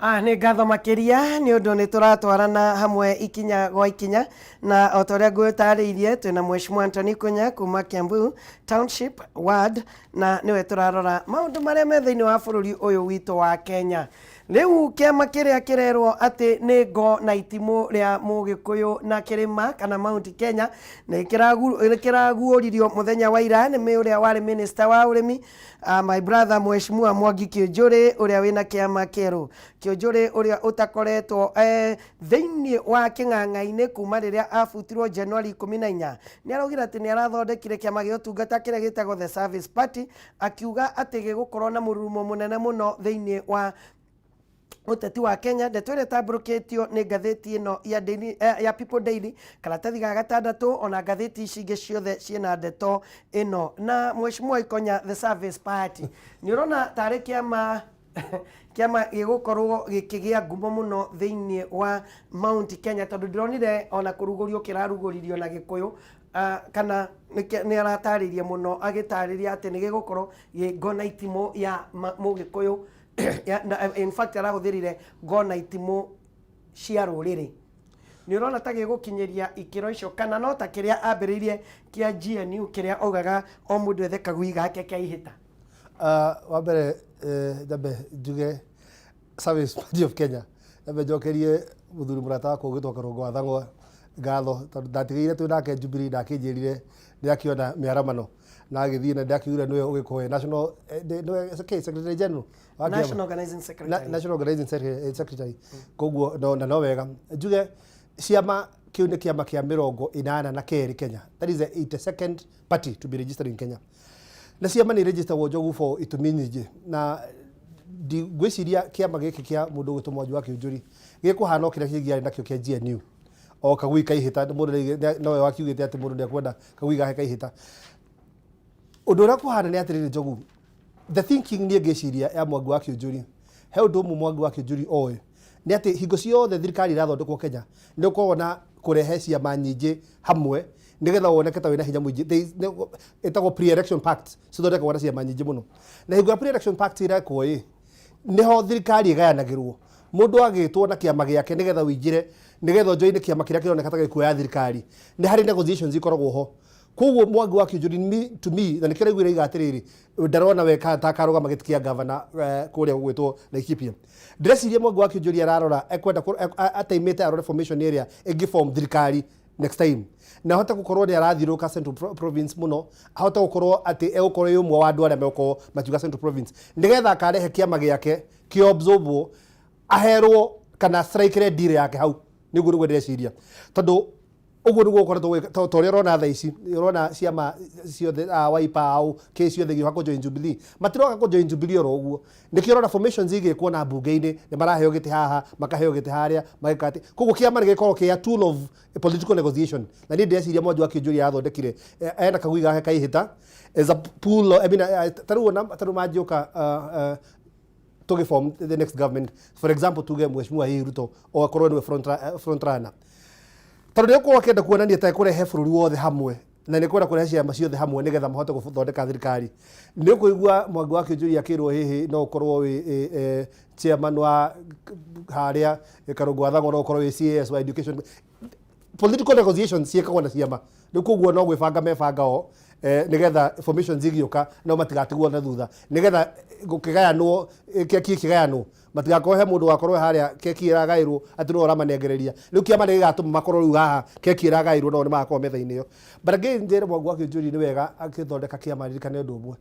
Ah, nĩ ngatho makĩria nĩ ũndũ nĩ tũratwarana hamwe ikinya gwa ikinya, na o ta ũrĩa ngũtarĩirie, twĩna Mheshimiwa Anthony Kunya kuma Kiambu Township Ward, na nĩwe tũrarora maũndũ marĩa me thĩinĩ wa bũrũri ũyũ witũ wa Kenya. Rĩu kĩama kĩrĩa kĩrerwo atĩ nĩ ngo na itimũ rĩa Mũgĩkũyũ na kĩrĩma kana Mount Kenya nĩ kĩraguũririo mũthenya wa ira nĩ ũrĩa warĩ minister wa ũrĩmi, my brother Mheshimiwa Mwangi Kĩũnjũrĩ, ũrĩa wĩna kĩama kĩerũ. Kĩũnjũrĩ ũrĩa ũtakoretwo thĩinĩ wa kĩng'ang'a-inĩ kuma rĩrĩa abutirwo Januari 14, nĩ araugire atĩ nĩ arathondekire kĩama gĩa ũtungata kĩrĩa gĩtagwo The Service Party, akiuga atĩ gĩgũkorwo na mũrurumo mũnene mũno thĩinĩ wa ũteti wa Kenya. Ndeto ĩrĩa ĩtambũrũkĩtio nĩ ngathĩti ĩno ya, Daily, ya People Daily karatathi ga gatandatũ, ona ngathĩti ici ingĩ ciothe ciĩna ndeto ĩno. Na Mheshimiwa Ikonya, The Service Party, nĩ ũrona tarĩ kĩama gĩgũkorwo gĩkĩgĩa ngumo mũno thĩinĩ wa Mount Kenya, tondũ ndĩronire ona kũrugũrio kĩrarugũririo na Gĩkũyũ, kana nĩ aratarĩria mũno agĩtarĩria atĩ nĩ gĩgũkorwo gĩ ngo na itimũ ya Mũgĩkũyũ? In fact, arahũthĩrire ngo na itimũ cia rũrĩrĩ. Nĩ ũrona ta gĩgũkinyĩria ikĩro icio, kana no ta kĩrĩa ambĩrĩirie kĩa GNU, kĩrĩa augaga o mũndũ ethe kagui gake ka ihĩta? Wa mbere, nyambe njuge Service Party of Kenya, nyambe njokerie mũthuri mũrata wakwa ũgĩtwo Karũngo wa Thang'wa ngatho, tondũ ndatigĩire twĩ nake Jubilee na akĩnjĩrire nĩ akĩona mĩaramano na agĩthiĩ na ndakiugire nĩwe ũgĩkorwo national, nĩwe okay, secretary general wa kĩama. National Organizing Secretary. National Organizing Secretary. Koguo no, na no wega njuge ciama kĩu nĩ kĩama kĩa 82 Kenya. That is the 82nd party to be registered in Kenya. Na ciama nĩ registerwo, Njogu, for itũmi nyingĩ, na ngwĩciria kĩama gĩkĩ kĩa mũndũ ũgwĩtwo Mwangi wa Kĩũnjũri gĩkũhana o kĩrĩa kĩngĩarĩ nakĩo kĩa GNU, o kagui kaihĩta. Mũndũ nowe wakiugĩte atĩ mũndũ nĩekwenda kagui gake kaihĩta. Ũndũ ũrĩa kũhana nĩ atĩrĩrĩ, Njogu, the thinking niĩ ngĩciria ya Mwangi wa Kĩũnjũri, he ũndũ ũmwe Mwangi wa Kĩũnjũri oĩ, nĩ atĩ hingo ciothe thirikari irathondekwo Kenya, nĩ ũkoragwo na kũrehe ciama nyingĩ hamwe nĩgetha woneke ta wĩna hinya mũingĩ. Ĩtagwo pre-election pact, cithondekagwo na ciama nyingĩ mũno. Na hingo ya pre-election pact irekwo ĩ, nĩho thirikari ĩgayanagĩrwo, mũndũ agĩtwo na kĩama gĩake nĩgetha ũingĩre, nĩgetha ũjoine kĩama kĩrĩa kĩroneka ta gĩkuoya thirikari. Nĩ harĩ negotiations ikoragwo ho. Koguo Mwangi wa Kĩũnjũri, to me, na nĩkĩo raiguire iga atĩrĩrĩ, ndarona we ta akarũgama gĩtĩ kĩa gavana kũrĩa gũgwĩtwo Laikipia. Ndĩreciria Mwangi wa Kĩũnjũri ararora ekwenda ataimĩte arore formation ĩrĩa ĩngĩ form thirikari next time, na ahote gũkorwo nĩ arathiũrũrũka Central Province mũno, ahote gũkorwo atĩ egũkorwo ĩ ũmwe wa andũ arĩa megũkorwo makiuga Central Province, nĩgetha akarehe kĩama gĩake kĩ absorbwo, aherwo kana strike deal yake hau. Nĩguo ndĩreciria, tondũ ũguo nĩguo ũkoretwo ta ũrĩa ũrona thaa ici, ũrona ciama ciothe, Wiper au kĩ ciothe igĩũka kũ join Jubilee, matiroka kũ join Jubilee oro ũguo. Nĩkĩo ũrona formations igĩkwo na mbunge-inĩ, nĩ maraheo gĩtĩ haha, makaheo gĩtĩ harĩa, mageka atĩ. Koguo kĩama nĩ gĩkoragwo kĩ a tool of political negotiation. Na niĩ ndĩreciria Mwangi wa Kĩũnjũri arathondekire ena kagui gake kaihĩta as a pool. I mean, ta rĩu ona ta rĩu mangĩũka tũgĩform the next government, for example, tuge Mheshimiwa hihi Ruto o akorwo nĩwe front runner, tondũ nĩ ũkorwo akĩenda kuonania ta ekũrehe bũrũri wothe hamwe na nĩ kwenda kũrehe ciama ciothe hamwe nĩgetha mahote gũthondeka thirikari. Nĩ ũkũigua Mwangi wa Kĩũnjũri akĩrwo hihi no ũkorwo wĩ chairman wa harĩa, Karũngũ wa Thang'wa no ũkorwo wĩ CAS wa education. Political negotiations ciĩkagwo na ciama. Rĩu koguo no gwĩbanga mebanga o nĩgetha formations igĩũka no matigatigwo na thutha, nĩgetha gũkĩgayanwo keki ĩkĩgayanwo matigakorwo he mũndũ wakorwo harĩa keki ĩragaĩrwo atĩ nĩwe ũramanengereria. Rĩu kĩama nĩ gĩgatũma makorwo rĩu haha keki ĩragaĩrwo no nĩ magakorwo metha-inĩ ĩyo. But again, njĩre Mwangi wa Kĩũnjũri nĩ wega akĩthondeka kĩama aririkane ũndũ ũmwe: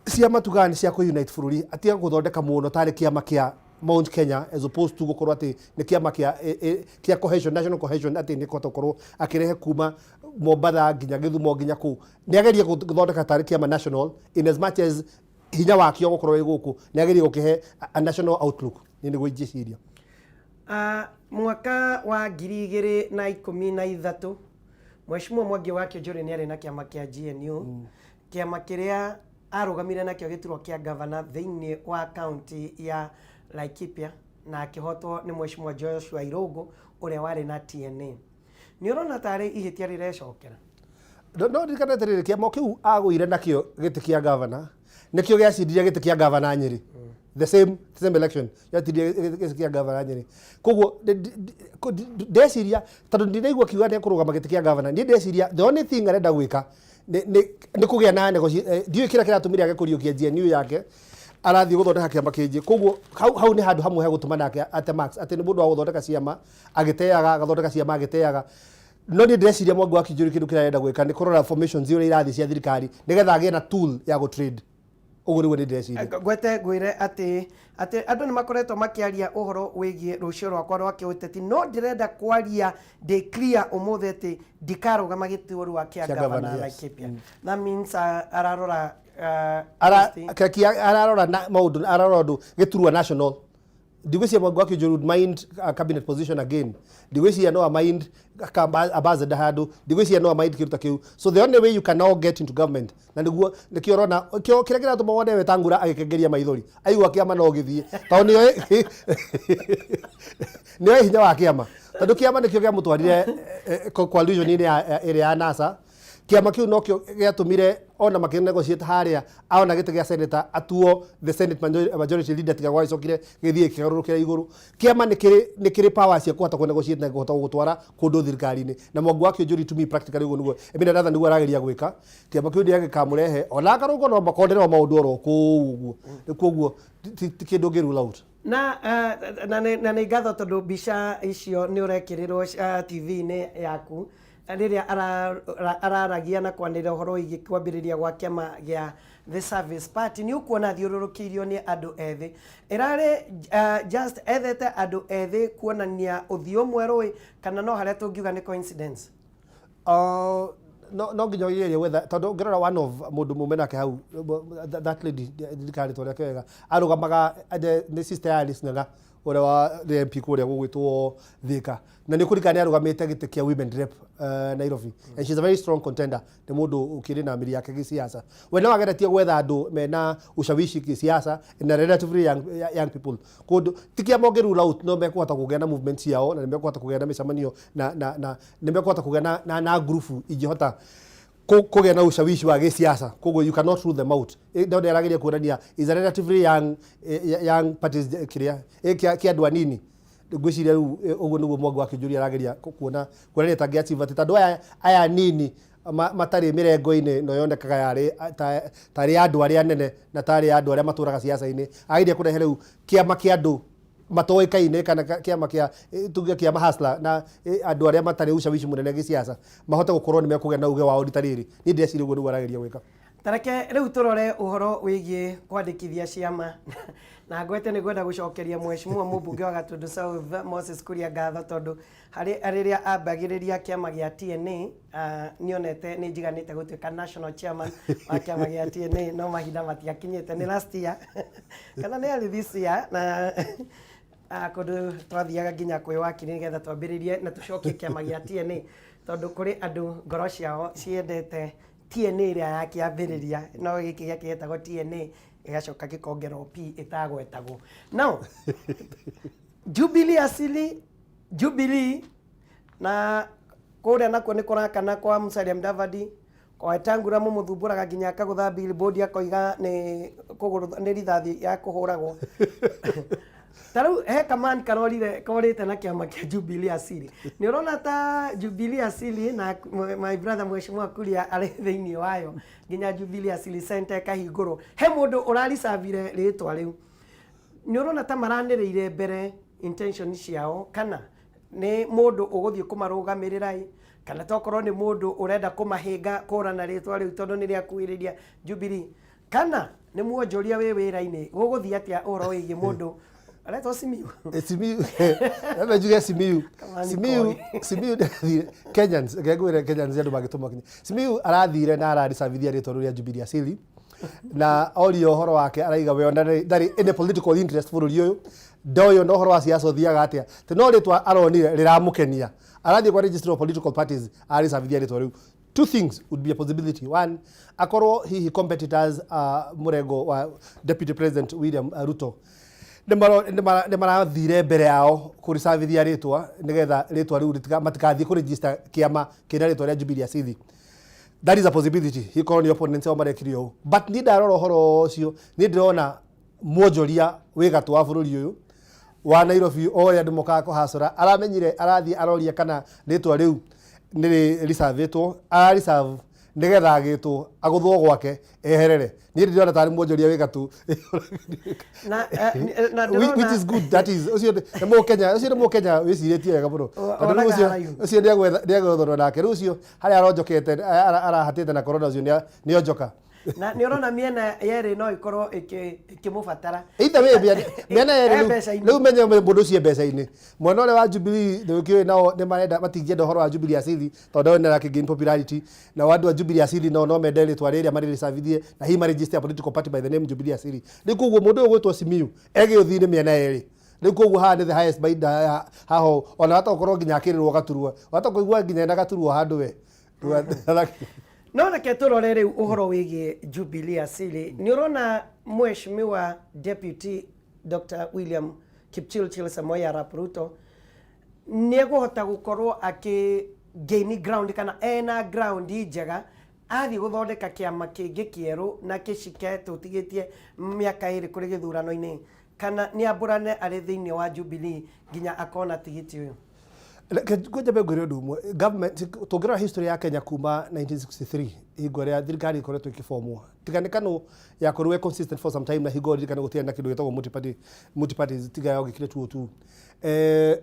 ciama tugaga nĩ cia kũ-unite bũrũri, atige gũthondeka mũno tarĩ kĩama kĩa Mount Kenya as opposed to gũkorwo atĩ nĩ kĩama kĩa cohesion, national cohesion, atĩ nĩ kũhota gũkorwo akĩrehe kuma Mombatha nginya Gĩthumo nginya kũu. Nĩ agerie gũthondeka tarĩ kĩama national, in as much as hinya wakĩo gũkorwo wĩ gũkũ, nĩ agerie gũkĩhe a national outlook. Nĩ nĩguo ingĩciria. Mwaka wa 2013, Mheshimiwa Mwangi wa Kĩũnjũrĩ nĩ arĩ na kĩama kĩa GNU, kĩama kĩrĩa arũgamire nakĩo gĩturwa kĩa gavana thĩinĩ wa kaunti ya Laikipia, na akĩhotwo nĩ Mheshimiwa Joshua Irũngũ ũrĩa warĩ na TNA. Nĩ ũrona tarĩ ihĩtia rĩrecokera? No ririkane atĩrĩrĩ, kĩama kĩu agũire nakĩo gĩtĩ kĩa gavana nĩkĩo gĩacindire gĩtĩ kĩa gavana Nyĩrĩ. The same election yatirie gĩtĩ kĩa gavana Nyĩrĩ. Koguo ndeciria, tondũ ndinaigua kiuga nĩ ekũrũgama gĩtĩ kĩa gavana, niĩ ndeciria the only thing arenda gwĩka nĩ kũgĩa na ndiũĩ kĩrĩa kĩratũmire age kũriũkia GNU yake, arathiĩ gũthondeka kĩama kĩngĩ. Koguo hau nĩ handũ hamwe hegũtũma nake ate max atĩ nĩ mũndũ wa gũthondeka ciama agĩteaga, agathondeka ciama agĩteaga. No niĩ ndĩreciria Mwangi wa Kĩnjũri kĩndũ kĩrĩa arenda gwĩka nĩ kũrora formations ũrĩa irathiĩ cia thirikari, nĩgetha agĩe na tool ya gũ trade. Ũguo nĩguo niĩ ndĩreciria. Ngwete ngwĩre atĩ andũ nĩ makoretwo makĩaria ũhoro wĩgiĩ rũciũ rwakwa rwa kĩũteti, no ndĩrenda kwaria ndĩ clear ũmũthĩ atĩ ndikarũgama gĩturwa kĩa kĩa governor governor, yes. Laikipia. That means ararora Ara Christine. keki ararora na maundu, ararora undu giturwa national. Ndigwiciria Mwangi wa Kĩnjũri would mind a cabinet position again. Ndigwiciria no a mind ambassador handu. Ndigwiciria no a mind kindu ta kiu. So the only way you can now get into government, na niguo nikio urona kio kiria kiratuma wone Wetangula agikengeria maithori, aigua kiama no githie, tondu nioe hinya wa kiama, tondu kiama nikio giamutwarire coalition-inĩ ĩrĩa ya NASA. Kiama kiu nokio gĩatũmire ona makĩ negotiate harĩa aona gĩtĩ gĩa senator, atuo the Senate majority leader, tiga gwagĩcokire gĩthiĩ kĩgarũrũkĩra igũrũ. Kĩama nĩ kĩrĩ power cia kũhota kũ negotiate na kũhota gũgũtwara kũndũ thirikari-inĩ. Na Mwangi wa Kĩũnjũri, to me, practically ũguo nĩguo Emina Ratha nĩguo arageria gwĩka. Kĩama kĩu nĩ gĩkamũrehe ona akarũngo no makonderwo maũndũ oro kũu ũguo. Koguo ti kĩndũ ũngĩ rule out. Na nĩ ngatho tondũ mbica icio nĩ ũrekĩrĩrwo TV-inĩ yaku rĩrĩa araragia na kwanĩrĩra ũhoro wĩgiĩ kwambĩrĩria gwa kĩama gĩa The Service Party. Nĩ ũkuona thiũrũrũkĩirio nĩ andũ ethĩ. Ĩrarĩ just ethete andũ ethĩ kuonania ũthiũ mwerũ ĩ, kana no harĩa tũngiuga nĩ coincidence? No nginya ũgerie gwetha, tondũ ũngĩrora one of mũndũ mume nake hau, that lady, ndirikana rĩtwa rĩake wega, arũgamaga nĩ sister ya Alice Ng'ang'a ũrĩa wa nĩ MP kũrĩa gũgwĩtwo Thika, na nĩ kũririkana nĩ arũgamĩte gĩtĩ kĩa women rep Nairobi, and she's a very strong contender. Nĩ mũndũ ũkĩrĩ na mĩri yake gĩsiasa. We no ageretie gwetha andũ mena ushawishi gĩsiasa na relatively young people. Kũndũ ti kĩama ũngĩ rule out no mekũhota kũgĩa na movement ciao, na nĩ mekũhota kũgĩa na mĩcemanio, na nĩ mekũhota kũgĩa na ngurubu ingĩhota kũgĩa na ushawishi wa gĩsiasa. Koguo you cannot rule them out. No nĩ arageria kuonania is a relatively young parties, kĩrĩa kĩa andũ anini. Ngwĩciria rĩu ũguo nĩguo Mwangi wa Kĩnjũri arageria kuona kuonania ta angĩ achieve atĩ tondũ aya anini matarĩ mĩrengo-inĩ no yonekaga yarĩ tarĩ andũ arĩa anene na tarĩ andũ arĩa matũraga siasa-inĩ. Ageria kũrehe rĩu kĩama kĩa andũ matoĩkaine, kana kĩama kĩa tuge kĩa mahasla na andũ arĩa matarĩ ushawishi mũnene gĩsiasa, mahote gũkorwo nĩ mekũgĩa na uge wao rita rĩrĩ. Niĩ ndĩreciria ũguo nĩguo arageria gwĩka. Tareke rĩu tũrore ũhoro wĩgiĩ kwandĩkithia ciama, na ngwete nĩ ngwenda gũcokeria mheshimiwa mũmbunge wa Gatundu South Moses Kuria ngatho, tondũ harĩ rĩrĩa ambagĩrĩria kĩama gĩa TNA, nĩonete nĩ njiganĩte gũtuĩka national chairman wa kĩama gĩa TNA, no mahinda matiakinyĩte. Nĩ last year kana nĩ arĩ this year, na kũndũ twathiaga nginya kwĩ wakiri nĩgetha twambĩrĩrie na tũcokie kĩama gĩa TNA, tondũ kũrĩ andũ ngoro ciao ciendete TNA ĩrĩa ya kĩambĩrĩria, no gĩkĩ gĩake gĩtagwo TNA gĩgacoka gĩkongerwo P ĩtagwetagwo. Now Jubilee asili Jubilee, na kũrĩa nakuo nĩ kũrakana kwa Musalia Mudavadi, kwa Wetangula mũmũthumbũraga nginya akagũtha billboard akoiga nĩ kũgũrũ nĩ rithathi ya kũhũragwo. Ta rĩu he kaman karorire korĩte na kĩama kĩa Jubilee asili. Nĩ ũrona ta Jubilee asili na my brother mheshimiwa Kuria arĩ thĩinĩ wayo, nginya Jubilee Asili Center ĩkahingũrwo, he mũndũ ũraricabire rĩtwa rĩu. Nĩ ũrona ta maranĩrĩire mbere intention ciao, kana nĩ mũndũ ũgũthiĩ kũmarũgamĩrĩra ĩ, kana tokorwo nĩ mũndũ ũrenda kũmahĩnga kũrana rĩtwa rĩu tondũ nĩ rĩakuhĩrĩria Jubilee, kana nĩ mwonjoria wĩ wĩra-inĩ? Gũgũthiĩ atĩa ũhoro wĩgiĩ mũndũ aretwo Simiyu? Simiyu, reke njuge Simiyu. Kamani. Simiyu. Koi. Simiyu ndathire Kenyans, reke ngwĩre Kenyans, andũ mangĩtũma kinya Simiyu arathire na araricabithia rĩtwa rĩu rĩa Jubilee Asili, na orio ũhoro wake araiga we ona ndarĩ any political interest bũrũri ũyũ, ndoĩ ona ũhoro wa siasa ũthiaga atĩa, tĩ no rĩtwa aronire rĩramũkenia, arathiĩ kwa registry of political parties aricabithia rĩtwa rĩu. Two things would be a possibility. One, akorwo hihi competitors, mũrengo wa Deputy President William Ruto nĩ marathire mbere yao kũricabithia rĩtwa, nĩgetha rĩtwa rĩu matikathiĩ kũregister kĩama kĩna rĩtwa rĩa Jubilee Asili. That is a possibility, ikorwo nĩ opponents ao marekire ũũ. But niĩ ndarora ũhoro ũcio, niĩ ndĩrona Mwonjoria wĩ gatũ wa bũrũri ũyũ wa Nairobi, o ũrĩa andũ mokaga kũhacũra, aramenyire arathiĩ aroria kana rĩtwa rĩu nĩ rĩcavĩtwo, arareserve nĩgetha agĩtwo agũthwo gwake eherere. Niĩ ndĩrona tarĩ mwonjoria wĩ gatũ. Na, na Which ndĩrona is good, that is, ũcio nĩ mũkenya, ũcio nĩ mũkenya wĩcirĩtie wega mũno. Tondũ rĩu Onaga ũcio haraihu. Ũcio nĩagwethwo nake rĩu, ũcio harĩa aronjokete, arahatĩte na corona, ũcio nĩonjoka. Na nĩ ũrona mĩena yerĩ no ĩkorwo ĩkĩmũbatara. Either way, mĩena yerĩ. Eh, Rĩu mbeca-inĩ. Rĩu menye mũndũ ũcio e mbeca-inĩ. Mwena ũrĩa wa Jubilee nĩ ũkĩũĩ nao nĩ marenda, matingĩenda ũhoro wa Jubilee Asili tondũ nao nĩ arakĩ popularity. Nao andũ a Jubilee Asili nao no mende rĩtwa rĩrĩa marĩrĩcabithie na hihi maregister a political party by the name Jubilee Asili. Rĩu koguo mũndũ ũyũ gwĩtwo Simiyu egĩũthi-inĩ mĩena yerĩ. Rĩu koguo haha nĩ the highest bidder haho, ona hata gũkorwo nginya akĩrĩrwo gaturwa, wahota kũigua nginya ena gaturwa handũ we. No reke tũrore rĩu ũhoro wĩgiĩ Jubilee Asili. Nĩ ũrona Mheshimiwa Deputy Dr. William Kipchirchir Samoei Arap Ruto nĩ egũhota gũkorwo akĩ gain ground kana ena ground njega athiĩ gũthondeka kĩama kĩngĩ kĩerũ na kĩcike tũtigĩtie mĩaka 2 kũrĩ gĩthurano-inĩ, kana nĩ ambũrane arĩ thĩinĩ wa Jubilee nginya akona tigiti ũyũ? Reke ngwanja ngwĩre ũndũ ũmwe. Government, tũngĩrora history ya Kenya kuma 1963, hingo ĩrĩa thirikari ĩkoretwo ĩkĩbomwo, tiga nĩ KANU yakorirwo ĩ consistent for some time, na hingo ririkana gũtiarĩ na kĩndũ gĩtagwo multi parties, tiga yogĩkire 202.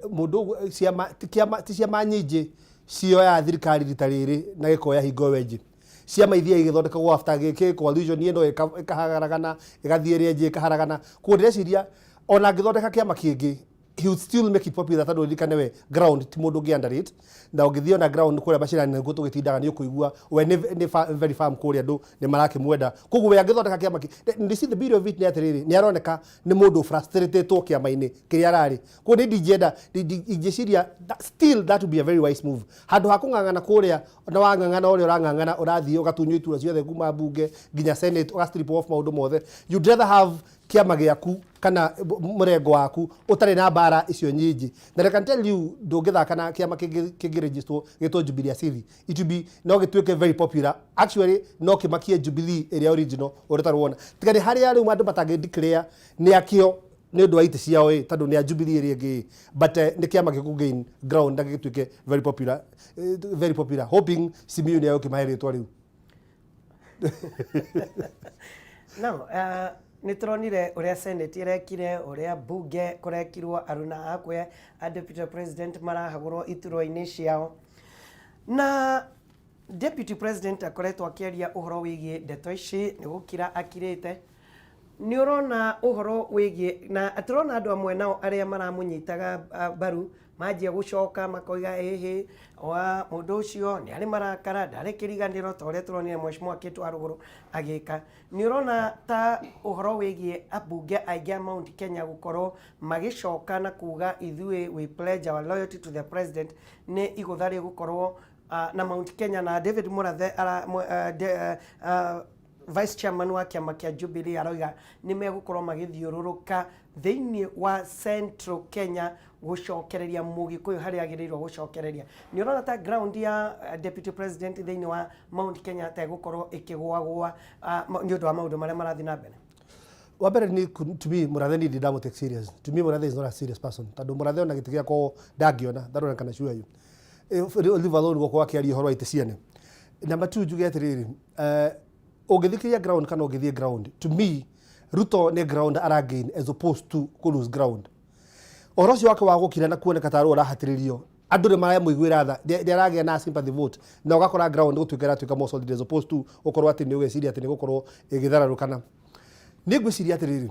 Mũndũ ũguo ciama ti kĩama, ti ciama nyingĩ cioyaga thirikari rita rĩrĩ na gĩkoya hingo ĩyo ĩngĩ. Ciama ithiaga igĩthondekagwo after gĩkĩ coalition ĩno ĩkaharagana, ĩgathiĩ ĩrĩa ĩngĩ ĩkaharagana. Koguo ndĩreciria ona angĩthondeka kĩama kĩngĩ, he would still make it popular, tondũ ririkane we ground ti mũndũ ũngĩ underrate, na ũngĩthiĩ ona ground kũrĩa macinani nĩkuo tũgĩtindaga, nĩ ũkũigua we nĩ very firm kũrĩa, andũ nĩ marakĩmwenda. Koguo we angĩthondeka kĩama kĩ, you see, the beauty of it nĩ atĩrĩrĩ, nĩ aroneka nĩ mũndũ frustratedwo kĩama-inĩ kĩrĩa ararĩ. Koguo nĩ ndingĩenda, ingĩciria still that would be a very wise move handũ ha kũng'ang'ana kũrĩa, na wang'ang'ana ũrĩa ũrang'ang'ana, ũrathiĩ ũgatunywo iturwa ciothe kuma bunge nginya Senate, ũga strip off maũndũ mothe. You'd rather have kĩama gĩaku kana mũrengo waku ũtarĩ na mbara icio nyingĩ. Na I can tell you, ndũngĩthaka na kĩama kĩngĩ register gĩtwo Jubilee Asili. It will be, no gĩtuĩke very popular actually, no kĩmakie Jubilee ĩrĩa original ũrĩa ũtarĩ wona, tiga nĩ harĩa rĩu andũ matangĩ declare nĩ akĩo nĩ ũndũ wa itĩ ciao ĩ, tondũ nĩ a Jubilee ĩrĩa ĩngĩ ĩ. But nĩ kĩama gĩkũ gain ground na gĩtuĩke very popular, very popular, hoping Simiyu nĩ egũkĩmahe rĩtwa rĩu. No, nĩ tũronire ũrĩa Senate ĩrekire, ũrĩa bunge kũrekirwo, aruna akwe a deputy president marahagũrwo iturwa-inĩ ciao, na deputy president akoretwo akĩaria ũhoro wĩgiĩ ndeto ici, nĩ gũkira akirĩte. Nĩ ũrona ũhoro wĩgiĩ na tũrona andũ amwe nao arĩa maramũnyitaga mbaru manjia gũcoka makoiga ĩhĩ wa mũndũ ũcio nĩ arĩ marakara, ndarĩ kĩriganĩro, ta ũrĩa tũronire Mheshimiwa Kĩtũ Warũgũrũ agĩka. Nĩ ũrona ta ũhoro wĩgiĩ ambunge aingĩ a Mount Kenya gũkorwo magĩcoka na kuga ithuĩ we pledge our loyalty to the president nĩ igũtha rĩgũkorwo na Mount Kenya, na David Murathe ara, vice chairman wa kĩama kĩa Jubilee aroiga nĩ megũkorwo magĩthiũrũrũka thĩinĩ wa Central Kenya gũcokereria mũgĩkũyũ harĩa agĩrĩirwo gũcokereria? Nĩ ũrona ta ground ya deputy president thĩinĩ wa Mount Kenya ta ĩgũkorwo ĩkĩgũagũa nĩ ũndũ wa maũndũ marĩa marathiĩ na mbere? Wa mbere ni to me, Murathe ni ndamũ take serious. To me, Murathe is not a serious person, tondũ Murathe ona gĩtĩ gĩakwa ndangĩona, that one I can assure you. Leave alone gũkorwo akĩaria ũhoro wa itĩ ciene. Number two, njuge atĩrĩrĩ, ũngĩthikĩrĩria ground kana ũngĩthiĩ ground, to me Ruto nĩ ground aragain as opposed to kũ lose ground. Ũhoro ũcio wake wa gũkira na kuoneka tarĩ ũrahatĩrĩrio, andũ nĩ maramũiguĩra tha, nĩ aragĩa na sympathy vote, na ũgakora ground gũtuĩka ĩratuĩka more solid as opposed to gũkorwo atĩ nĩ ũgeciria atĩ nĩ gũkorwo ĩgĩthararũkana. Nĩ ngwĩciria atĩrĩrĩ,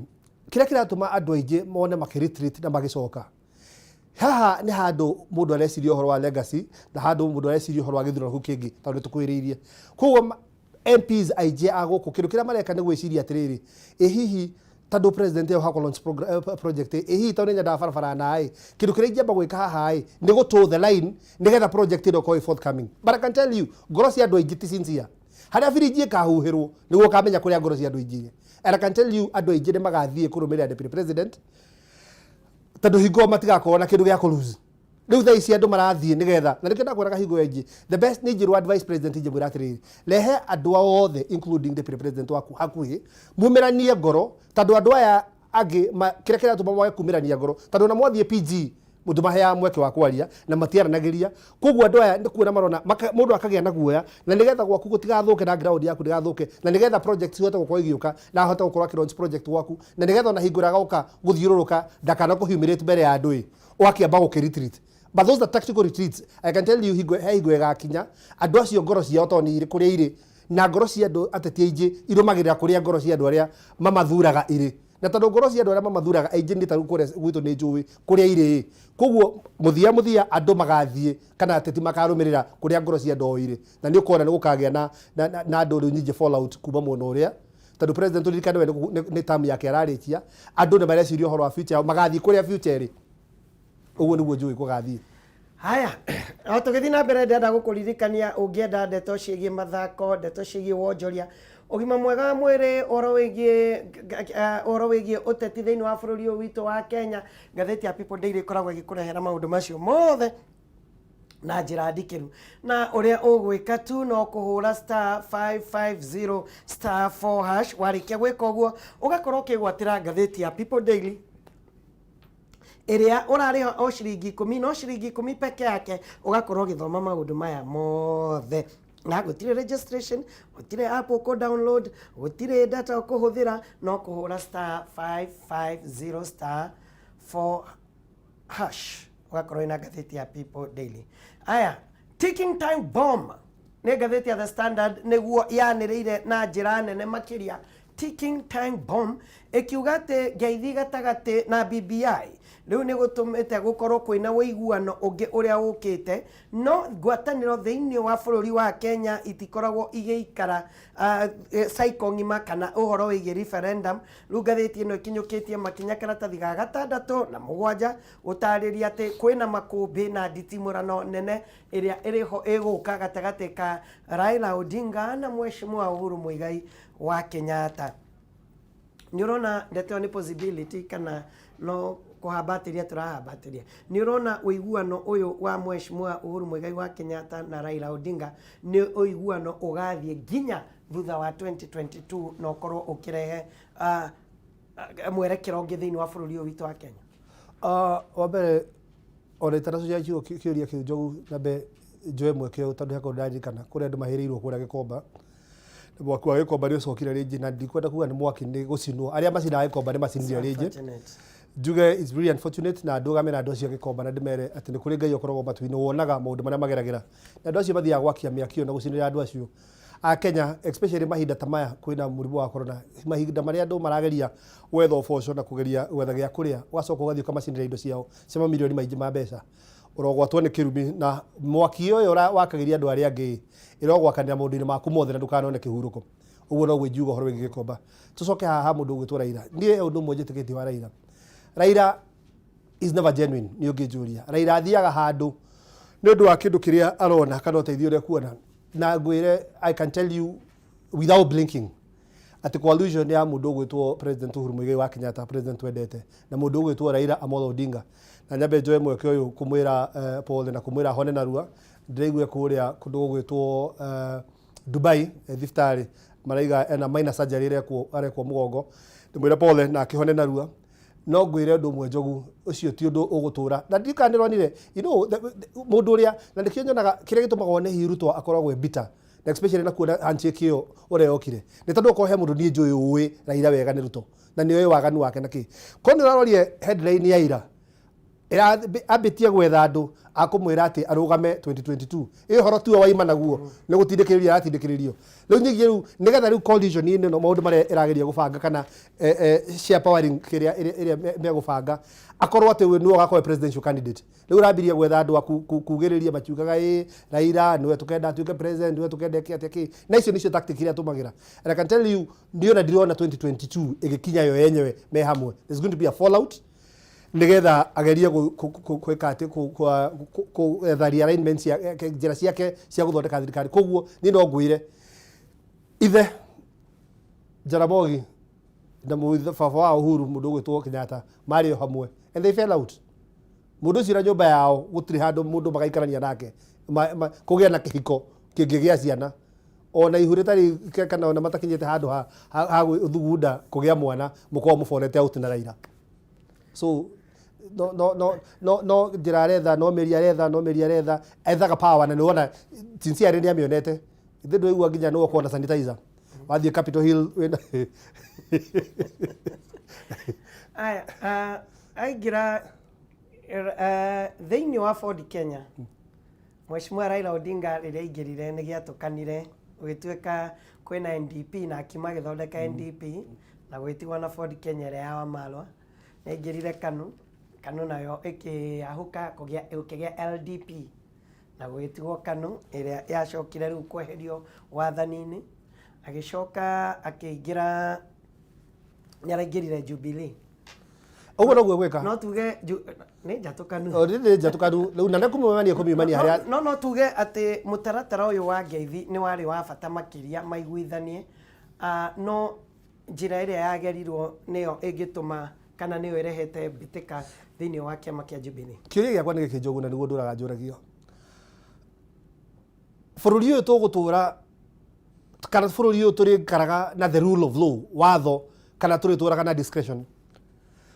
kĩrĩa kĩratũma andũ aingĩ mone makĩ retreat na magĩcoka haha nĩ handũ mũndũ areciria ũhoro wa legacy, na handũ mũndũ areciria ũhoro wa gĩthurano kĩu kĩngĩ, tondũ nĩ tũkwĩrĩirie. Koguo MPs aingĩ a gũkũ, kĩndũ kĩrĩa mareka nĩ gwĩciria atĩrĩrĩ, ĩ hihi tondũ president ĩyo hakũ launch project, ĩ hihi tondũ nĩ nyendaga barabara na ĩ kĩndũ kĩrĩa ingĩamba gwĩka haha ĩ nĩ gũ toe the line nĩgetha project ĩno ĩkorwo ĩ forthcoming. But I can tell you, ngoro cia andũ aingĩ ti sincere. Harĩa birinji ĩkahuhĩrwo nĩguo ũkamenya kũrĩa ngoro cia andũ aingĩ irĩ. And I can tell you, andũ aingĩ nĩ magathiĩ kũrũmĩrĩra deputy president, tondũ hingo matigakorwo na kĩndũ gĩa kũ lose. Rĩu thaa ici andũ marathiĩ nĩgetha, na nĩkĩo ndakwĩraga hingo ĩyo ĩngĩ, the best nĩ njĩrwo advice president, njĩmwĩra atĩrĩrĩ, rehe andũ ao othe including deputy president waku hakuhĩ, mumĩranie ngoro, tondũ andũ aya Angĩ kĩrĩa kĩratũma mwage kumĩrania ngoro, tondũ ona mwathiĩ PG mũndũ maheaga mweke wa kwaria na matiaranagĩria. Koguo andũ aya nĩ kuona marona mũndũ akagĩa na guoya, na nĩgetha gwaku gũtigathũke na ground yaku ndĩgathũke, na nĩgetha project cihote gũkorwo igĩũka na ahote gũkorwo akĩ launch project gwaku, na nĩgetha ona hingo ĩrĩa agoka gũthiũrũrũka ndakana kũ humiliate mbere ya andũ ĩ, ũgakĩamba gũkĩ retreat. But those are tactical retreats. I can tell you, hingo he hingo ĩgakinya andũ acio ngoro ciao tondũ nĩ irĩ kũrĩa irĩ, na ngoro cia andũ ateti aingĩ irũmagĩrĩra kũrĩa ngoro cia andũ arĩa mamathuraga irĩ, na tondũ ngoro cia andũ arĩa mamathuraga aingĩ nĩ tarĩu kũrĩa gwitũ nĩ njũĩ kũrĩa irĩ, koguo mũthia mũthia andũ magathiĩ kana ateti makarũmĩrĩra kũrĩa ngoro cia andũ o irĩ, na nĩ ũkona nĩ gũkagĩa na andũ rĩu nyingĩ fallout kuma mwena ũrĩa, tondũ president, ũririkane we nĩ term yake ararĩkia. Andũ nĩ mareciria ũhoro wa future yao, magathiĩ kũrĩa future ĩrĩ. Ũguo nĩguo njũĩ kũgathiĩ. Haya, o tũgĩthiĩ na mbere, ndĩrenda gũkũririkania, ũngĩenda ndeto ciĩgiĩ mathako, ndeto ciĩgiĩ wonjoria, ũgima mwega wa mwĩrĩ, ũhoro wĩgiĩ ũteti thĩinĩ wa bũrũri ũyũ witũ wa Kenya, ngathĩti ya People Daily ĩkoragwo ĩgĩkũrehera maũndũ macio mothe na njĩra ndikĩru. Na ũrĩa ũgwĩka tu no kũhũra *550*4#. Warĩkia gwĩka ũguo, ũgakorwo ũkĩgwatĩra ngathĩti ya People Daily ĩrĩa ũrarĩha o ciringi 10, no ciringi 10 peke yake, ũgakorwo ũgĩthoma maũndũ maya mothe. Na gũtirĩ registration, gũtirĩ app ũkũ download, gũtirĩ data ũkũhũthĩra, no kũhũra *550*4# ũgakorwo wĩna ngathĩti ya People Daily. Aya, ticking time bomb nĩ ngathĩti ya The Standard nĩguo yanĩrĩire na njĩra nene makĩria. Ticking time bomb ĩkiuga atĩ ngeithi gatagatĩ na BBI rĩu nĩ gũtũmĩte gũkorwo kwĩna ũiguano ũngĩ ũrĩa ũkĩte, no ngwatanĩro thĩinĩ wa bũrũri wa Kenya itikoragwo igĩikara cycle ng'ima kana ũhoro wĩgiĩ referendum. Rĩu ngathĩti ĩno ĩkinyũkĩtie makinya karatathi ga gatandatũ na mũgwanja gũtarĩria atĩ kwĩna makũmbĩ na nditimũrano nene ĩrĩa ĩrĩho ĩgũka gatagatĩ ka Raila Odinga na Mheshimiwa Uhuru Muigai wa Kenyatta. Nĩ ũrona ndeto ĩyo nĩ possibility kana no kũhambatĩria tũrahambatĩria? Nĩ ũrona ũiguano ũyũ wa Mheshimiwa Uhuru Muigai wa Kenyatta na Raila Odinga nĩ ũiguano ũgathiĩ nginya thutha wa 2022 na ũkorwo ũkĩrehe mwerekero ũngĩ thĩinĩ wa bũrũri ũyũ witũ wa Kenya? Wa mbere, ona itanacokia kiugo kĩũria kĩu, Njogu, nyambe njoe mweke ũyũ tondũ he kaũndũ ndaririkana kũrĩa andũ mahĩrĩirwo kũrĩa Gĩkomba, na mwaki wa Gĩkomba nĩ ũcokire rĩngĩ, na ndikwenda kuga nĩ mwaki, nĩ gũcinwo. Arĩa macinaga Gĩkomba nĩ macinire rĩngĩ. Unfortunate. Njuge it's really unfortunate, na ndũgame na andũ acio a Gĩkomba na ndĩmere atĩ nĩ kũrĩ Ngai ũkoragwo matu-inĩ wonaga maũndũ marĩa mageragĩra, na andũ acio mathiaga gwakia mĩaki ĩyo na gũcinĩra andũ acio a Kenya, especially mahinda ta maya kwĩna mũrimũ wa corona, mahinda marĩa andũ marageria gwetha ũboco na kũgeria gwetha gĩa kũrĩa, ũgacoka ũgathiĩ ũkamacinĩra indo ciao cia mamirioni maingĩ ma mbeca. Ũrogwatwo nĩ kĩrumi, na mwaki ũyũ wakagĩria andũ arĩa angĩ ĩrogwakanĩra maũndũ-inĩ maku mothe na ndũkanone kĩhurũko. Ũguo noguo ingiuga ũhoro wĩgiĩ Gĩkomba. Tũcoke haha mũndũ ũgwĩtwo Raila. Niĩ he ũndũ ũmwe njĩtĩkĩtie wa Raila. Raila is never genuine. Nĩ ũngĩnjũria, Raila athiaga handũ nĩ ũndũ wa kĩndũ kĩrĩa arona kana ũteithio ũrĩa ekuona. Na ngwĩre, I can tell you without blinking atĩ coalition ya mũndũ ũgwĩtwo President Uhuru Muigai wa Kenyatta, president wendete, na mũndũ ũgwĩtwo Raila Amolo Odinga, na nyambe njoe mweke ũyũ kũmwĩra pole na kũmwĩra hone narua. Ndĩraigua kũrĩa kũndũ gũgwĩtwo Dubai, thibitarĩ maraiga ena minor surgery arekwo, arekwo mũgongo. Ndĩmwĩre pole na akĩhone narua. No ngwĩre ũndũ ũmwe, Njogu, ũcio ti ũndũ ũgũtũra, na ndiũĩ kana nĩũronire mũndũ ũrĩa, na nĩkĩo nyonaga kĩrĩa gĩtũmaga wone hihi Ruto akoragwo e bitter, na especially na kuona handshake ĩyo ũrĩa yokire, nĩ tondũ okorwo he mũndũ niĩ njũĩ ũĩ Raila wega nĩ Ruto, na nĩ oĩ waganu wake na kĩ. Korwo nĩ ũrarorie headline ya ira, ambĩtie gwetha andũ a kũmwĩra atĩ arũgame 2022. Ĩ ũhoro tiwe waima naguo nĩ gũtindĩkĩrĩrio aratindĩkĩrĩrio rĩu nyingĩ rĩu nĩgetha rĩu coalition ĩno maũndũ marĩa ĩrageria gũbanga kana share powering kĩrĩa ĩrĩa megũbanga, akorwo atĩ we nĩwe ũgakorwo presidential candidate. Rĩu ũrambirie gwetha andũ a kugĩrĩria makiugaga ĩ Raila nĩwe tũkenda atuĩke president, nĩwe tũkenda eke atĩa kĩ, na icio nĩcio tactic iria atũmagĩra. And I can tell you, niĩ ona ndirona 2022 ĩgĩkinya yo yenyewe me hamwe. There's going to be a fallout nigetha agerie gwĩka atĩ gwetha realignment cia njĩra ciake cia gũthondeka thirikari. Koguo niĩ no ngwĩre ithe Jaramogi na baba wa Uhuru, mũndũ ũgwĩtwo Kenyatta, marĩ o hamwe and they fell out. Mũndũ ũcio na nyũmba yao gũtirĩ handũ mũndũ magaikarania nake kũgĩa na kĩhiko kĩngĩgĩa ciana. Ona ihu rĩtarĩ kana ona matakinyĩte handũ ha thugunda kũgĩa mwana, mũkorwo mũborete out na Raila. So no no no no no njĩra aretha, no mĩri aretha, no mĩri aretha, ethaga power, na nĩwona sincerely nĩ amĩonete. Ithe ndũigua nginya nĩwe ũkorwo na sanitizer wathiĩ Capitol Hill wĩna. Aya, aingĩra thĩinĩ wa Ford Kenya, Mheshimiwa Raila Odinga rĩrĩa aingĩrire nĩ gĩatũkanire, gũgĩtuĩka kwĩna NDP na akiuma agĩthondeka NDP na gũgĩtigwo na Ford Kenya ĩrĩa ya Wamalwa. Nĩ aingĩrire KANU, KANU nayo ĩkĩahũka kũgĩa gũkĩgĩa LDP na gũgĩtigwo KANU ĩrĩa yacokire rĩu kweherio wathani-inĩ. Agĩcoka akĩingĩra, nĩ araingĩrire Jubilee. Ũguo noguo gwĩka. No tuge nĩ njatũkanu. O, nĩ njatũkanu rĩu na nĩ kũmiumania kũmiumania harĩa. No tuge atĩ mũtaratara ũyũ wa ngeithi nĩ warĩ wa bata makĩria maiguithanie, no njĩra ĩrĩa yagerirwo nĩyo ĩngĩtũma kana nĩyo ĩrehete mbĩtĩka thĩinĩ wa kĩama kĩa Jubilee. Kĩũria gĩakwa nĩ gĩkĩ, Njogu, na nĩguo ndũraga njũragio: bũrũri ũyũ tũgũtũra kana bũrũri ũyũ tũrĩikaraga na the rule of law, watho, kana tũrĩtũraga na discretion?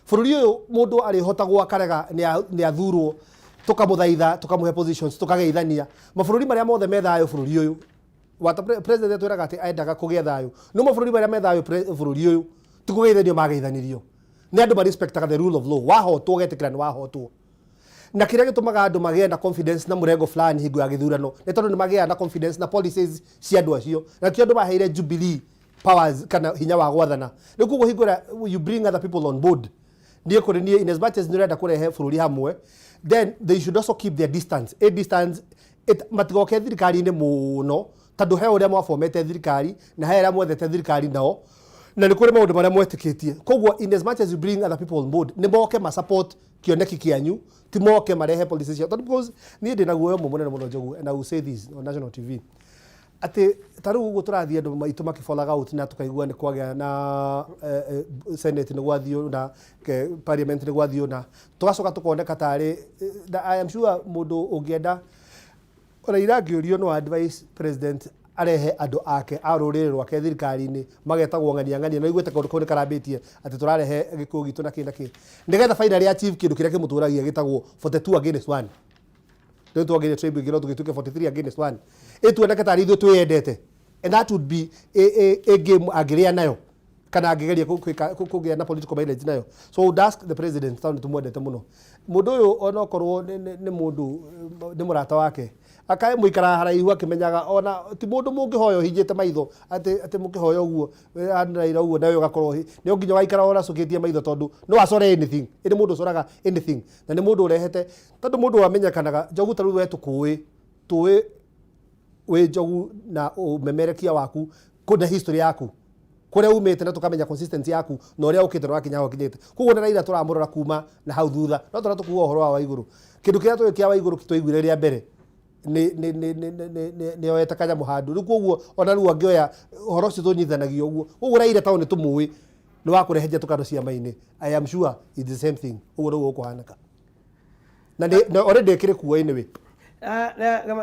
Bũrũri ũyũ mũndũ arĩhotagwo akarega nĩ athurwo, tũkamũthaitha, tũkamũhe positions, tũkageithania. Mabũrũri marĩa mothe me thayũ bũrũri ũyũ wata president atwĩraga atĩ endaga kũgĩa thayũ, no mabũrũri marĩa me thayũ bũrũri ũyũ ti kũgeithanio mageithanirio, nĩ andũ marespectaga the rule of law. Wahotwo ũgetĩkĩra nĩ wahotwo. Na kĩrĩa gĩtũmaga andũ magĩe na confidence na mũrengo fulani hingo ya gĩthurano nĩ tondũ nĩ magĩaga na confidence na policies cia andũ acio, na kĩo andũ maheire Jubilee powers kana hinya wa gwathana. Rĩu koguo hingo ĩrĩa you bring other people on board, niĩ kũrĩ niĩ, in as much as nĩ ũrenda kũrehe bũrũri hamwe, then they should also keep their distance, a distance it, matigoke thirikari-inĩ mũno, tondũ he ũrĩa mwabomete thirikari na he arĩa mwethete thirikari nao na nĩ kũrĩ maũndũ marĩa mwetĩkĩtie. Koguo in as much as you bring other people on board, nĩ moke ma support kĩoneki kĩanyu, ti moke marehe policies ciao. Tondũ because niĩ ndĩna guoya ũmwe mũnene mũno, Njogu, and I will say this on national TV, atĩ ta rĩu ũguo tũrathiĩ andũ maitũ makĩ out na tũkaigua nĩ kwagĩa na senate nĩ gwathiĩ na parliament nĩ gwathiĩ na tũgacoka tũkoneka tarĩ na I am sure mũndũ ũngĩenda Raila angĩũrio no advice president arehe andũ ake a rũrĩrĩ rwake thirikari-inĩ magetagwo ng'ania ng'ania, na iguĩte kaũndũ kau nĩ karambĩtie atĩ tũrarehe gĩkũyũ gitũ na kĩ na kĩ nĩgetha finally achieve kĩndũ kĩrĩa kĩmũtũragia gĩtagwo 42 against 1. Rĩu twagĩrĩire tribe ĩngĩ no tũgĩtuĩke 43 against 1, ĩtuoneke tarĩ ithuĩ twĩyendete, and that would be a game angĩrĩa nayo kana angĩgeria kũgĩa na political mileage nayo. So I would ask the president, tondũ nĩtũmwendete mũno mũndũ ũyũ, onokorwo nĩ mũndũ nĩ mũrata wake akae mũikaraga haraihu akĩmenyaga ona ti mũndũ mũngĩhoya ũhingĩte maitho atĩ mũkĩhoya ũguo Raila ũguo nawe ũgakorwo nĩ nginya ũgaikara ũracũkĩtie maitho, tondũ no acore anything. Ĩ nĩ mũndũ ũcoraga anything na nĩ mũndũ ũrehete, tondũ mũndũ wamenyekanaga. Njogu, ta rĩu we tũkũĩ tũĩ wĩ Njogu na ũmemerekia waku na history yaku kũrĩa umĩte, na tũkamenya consistency yaku na ũrĩa ũkĩte na wakinya hau ũkinyĩte. Koguo na Raila tũramũrora kuma na hau thutha, no tũra tũkuga ũhoro wa Waigũrũ. Kĩndũ kĩrĩa tũĩ kĩa Waigũrũ twaiguire rĩa mbere nĩ oete kanyamũ handũ. Rĩu koguo ona rĩu angĩoya ũhoro ũcio tũnyitithanagia ũguo. Koguo Raila tondũ nĩ tũmũĩ nĩ wa kũrehe njatũkano ciama-inĩ, I am sure it's the same thing, ũguo nĩguo gũkũhanĩka na already ĩkĩrĩ kuo anyway.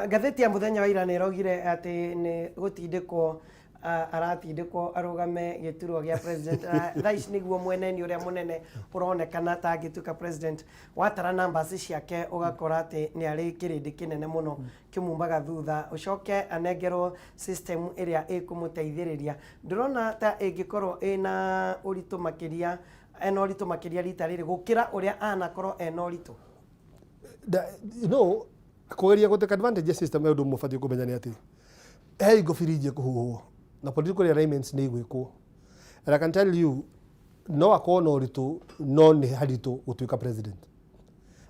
Ngathĩti ya mũthenya wa ira nĩ ĩraugire atĩ nĩ gũtindĩkwo, aratindĩkwo arũgame gĩturwa gĩa president. Thaa ici nĩguo mweneni ũrĩa mũnene ũronekana ta angĩtuĩka president. Watara numbers ciake ũgakora atĩ nĩ arĩ kĩrĩndĩ kĩnene mũno kĩmumaga thutha, ũcoke anengerwo system ĩrĩa ĩkũmũteithĩrĩria. Ndũrona ta ĩngĩkorwo ĩna ũritũ makĩria, ena ũritũ makĩria rita rĩrĩ gũkĩra ũrĩa anakorwo ena ũritũ? No kũgeria gũ take advantage ya system ya ũndũ ũmwe ũbatiĩ kũmenya nĩ atĩ he hingo birinji ĩkũhuhwo na political alignments nĩ igwĩkwo. And I can tell you, no akorwo na ũritũ, no nĩ haritũ gũtuĩka president.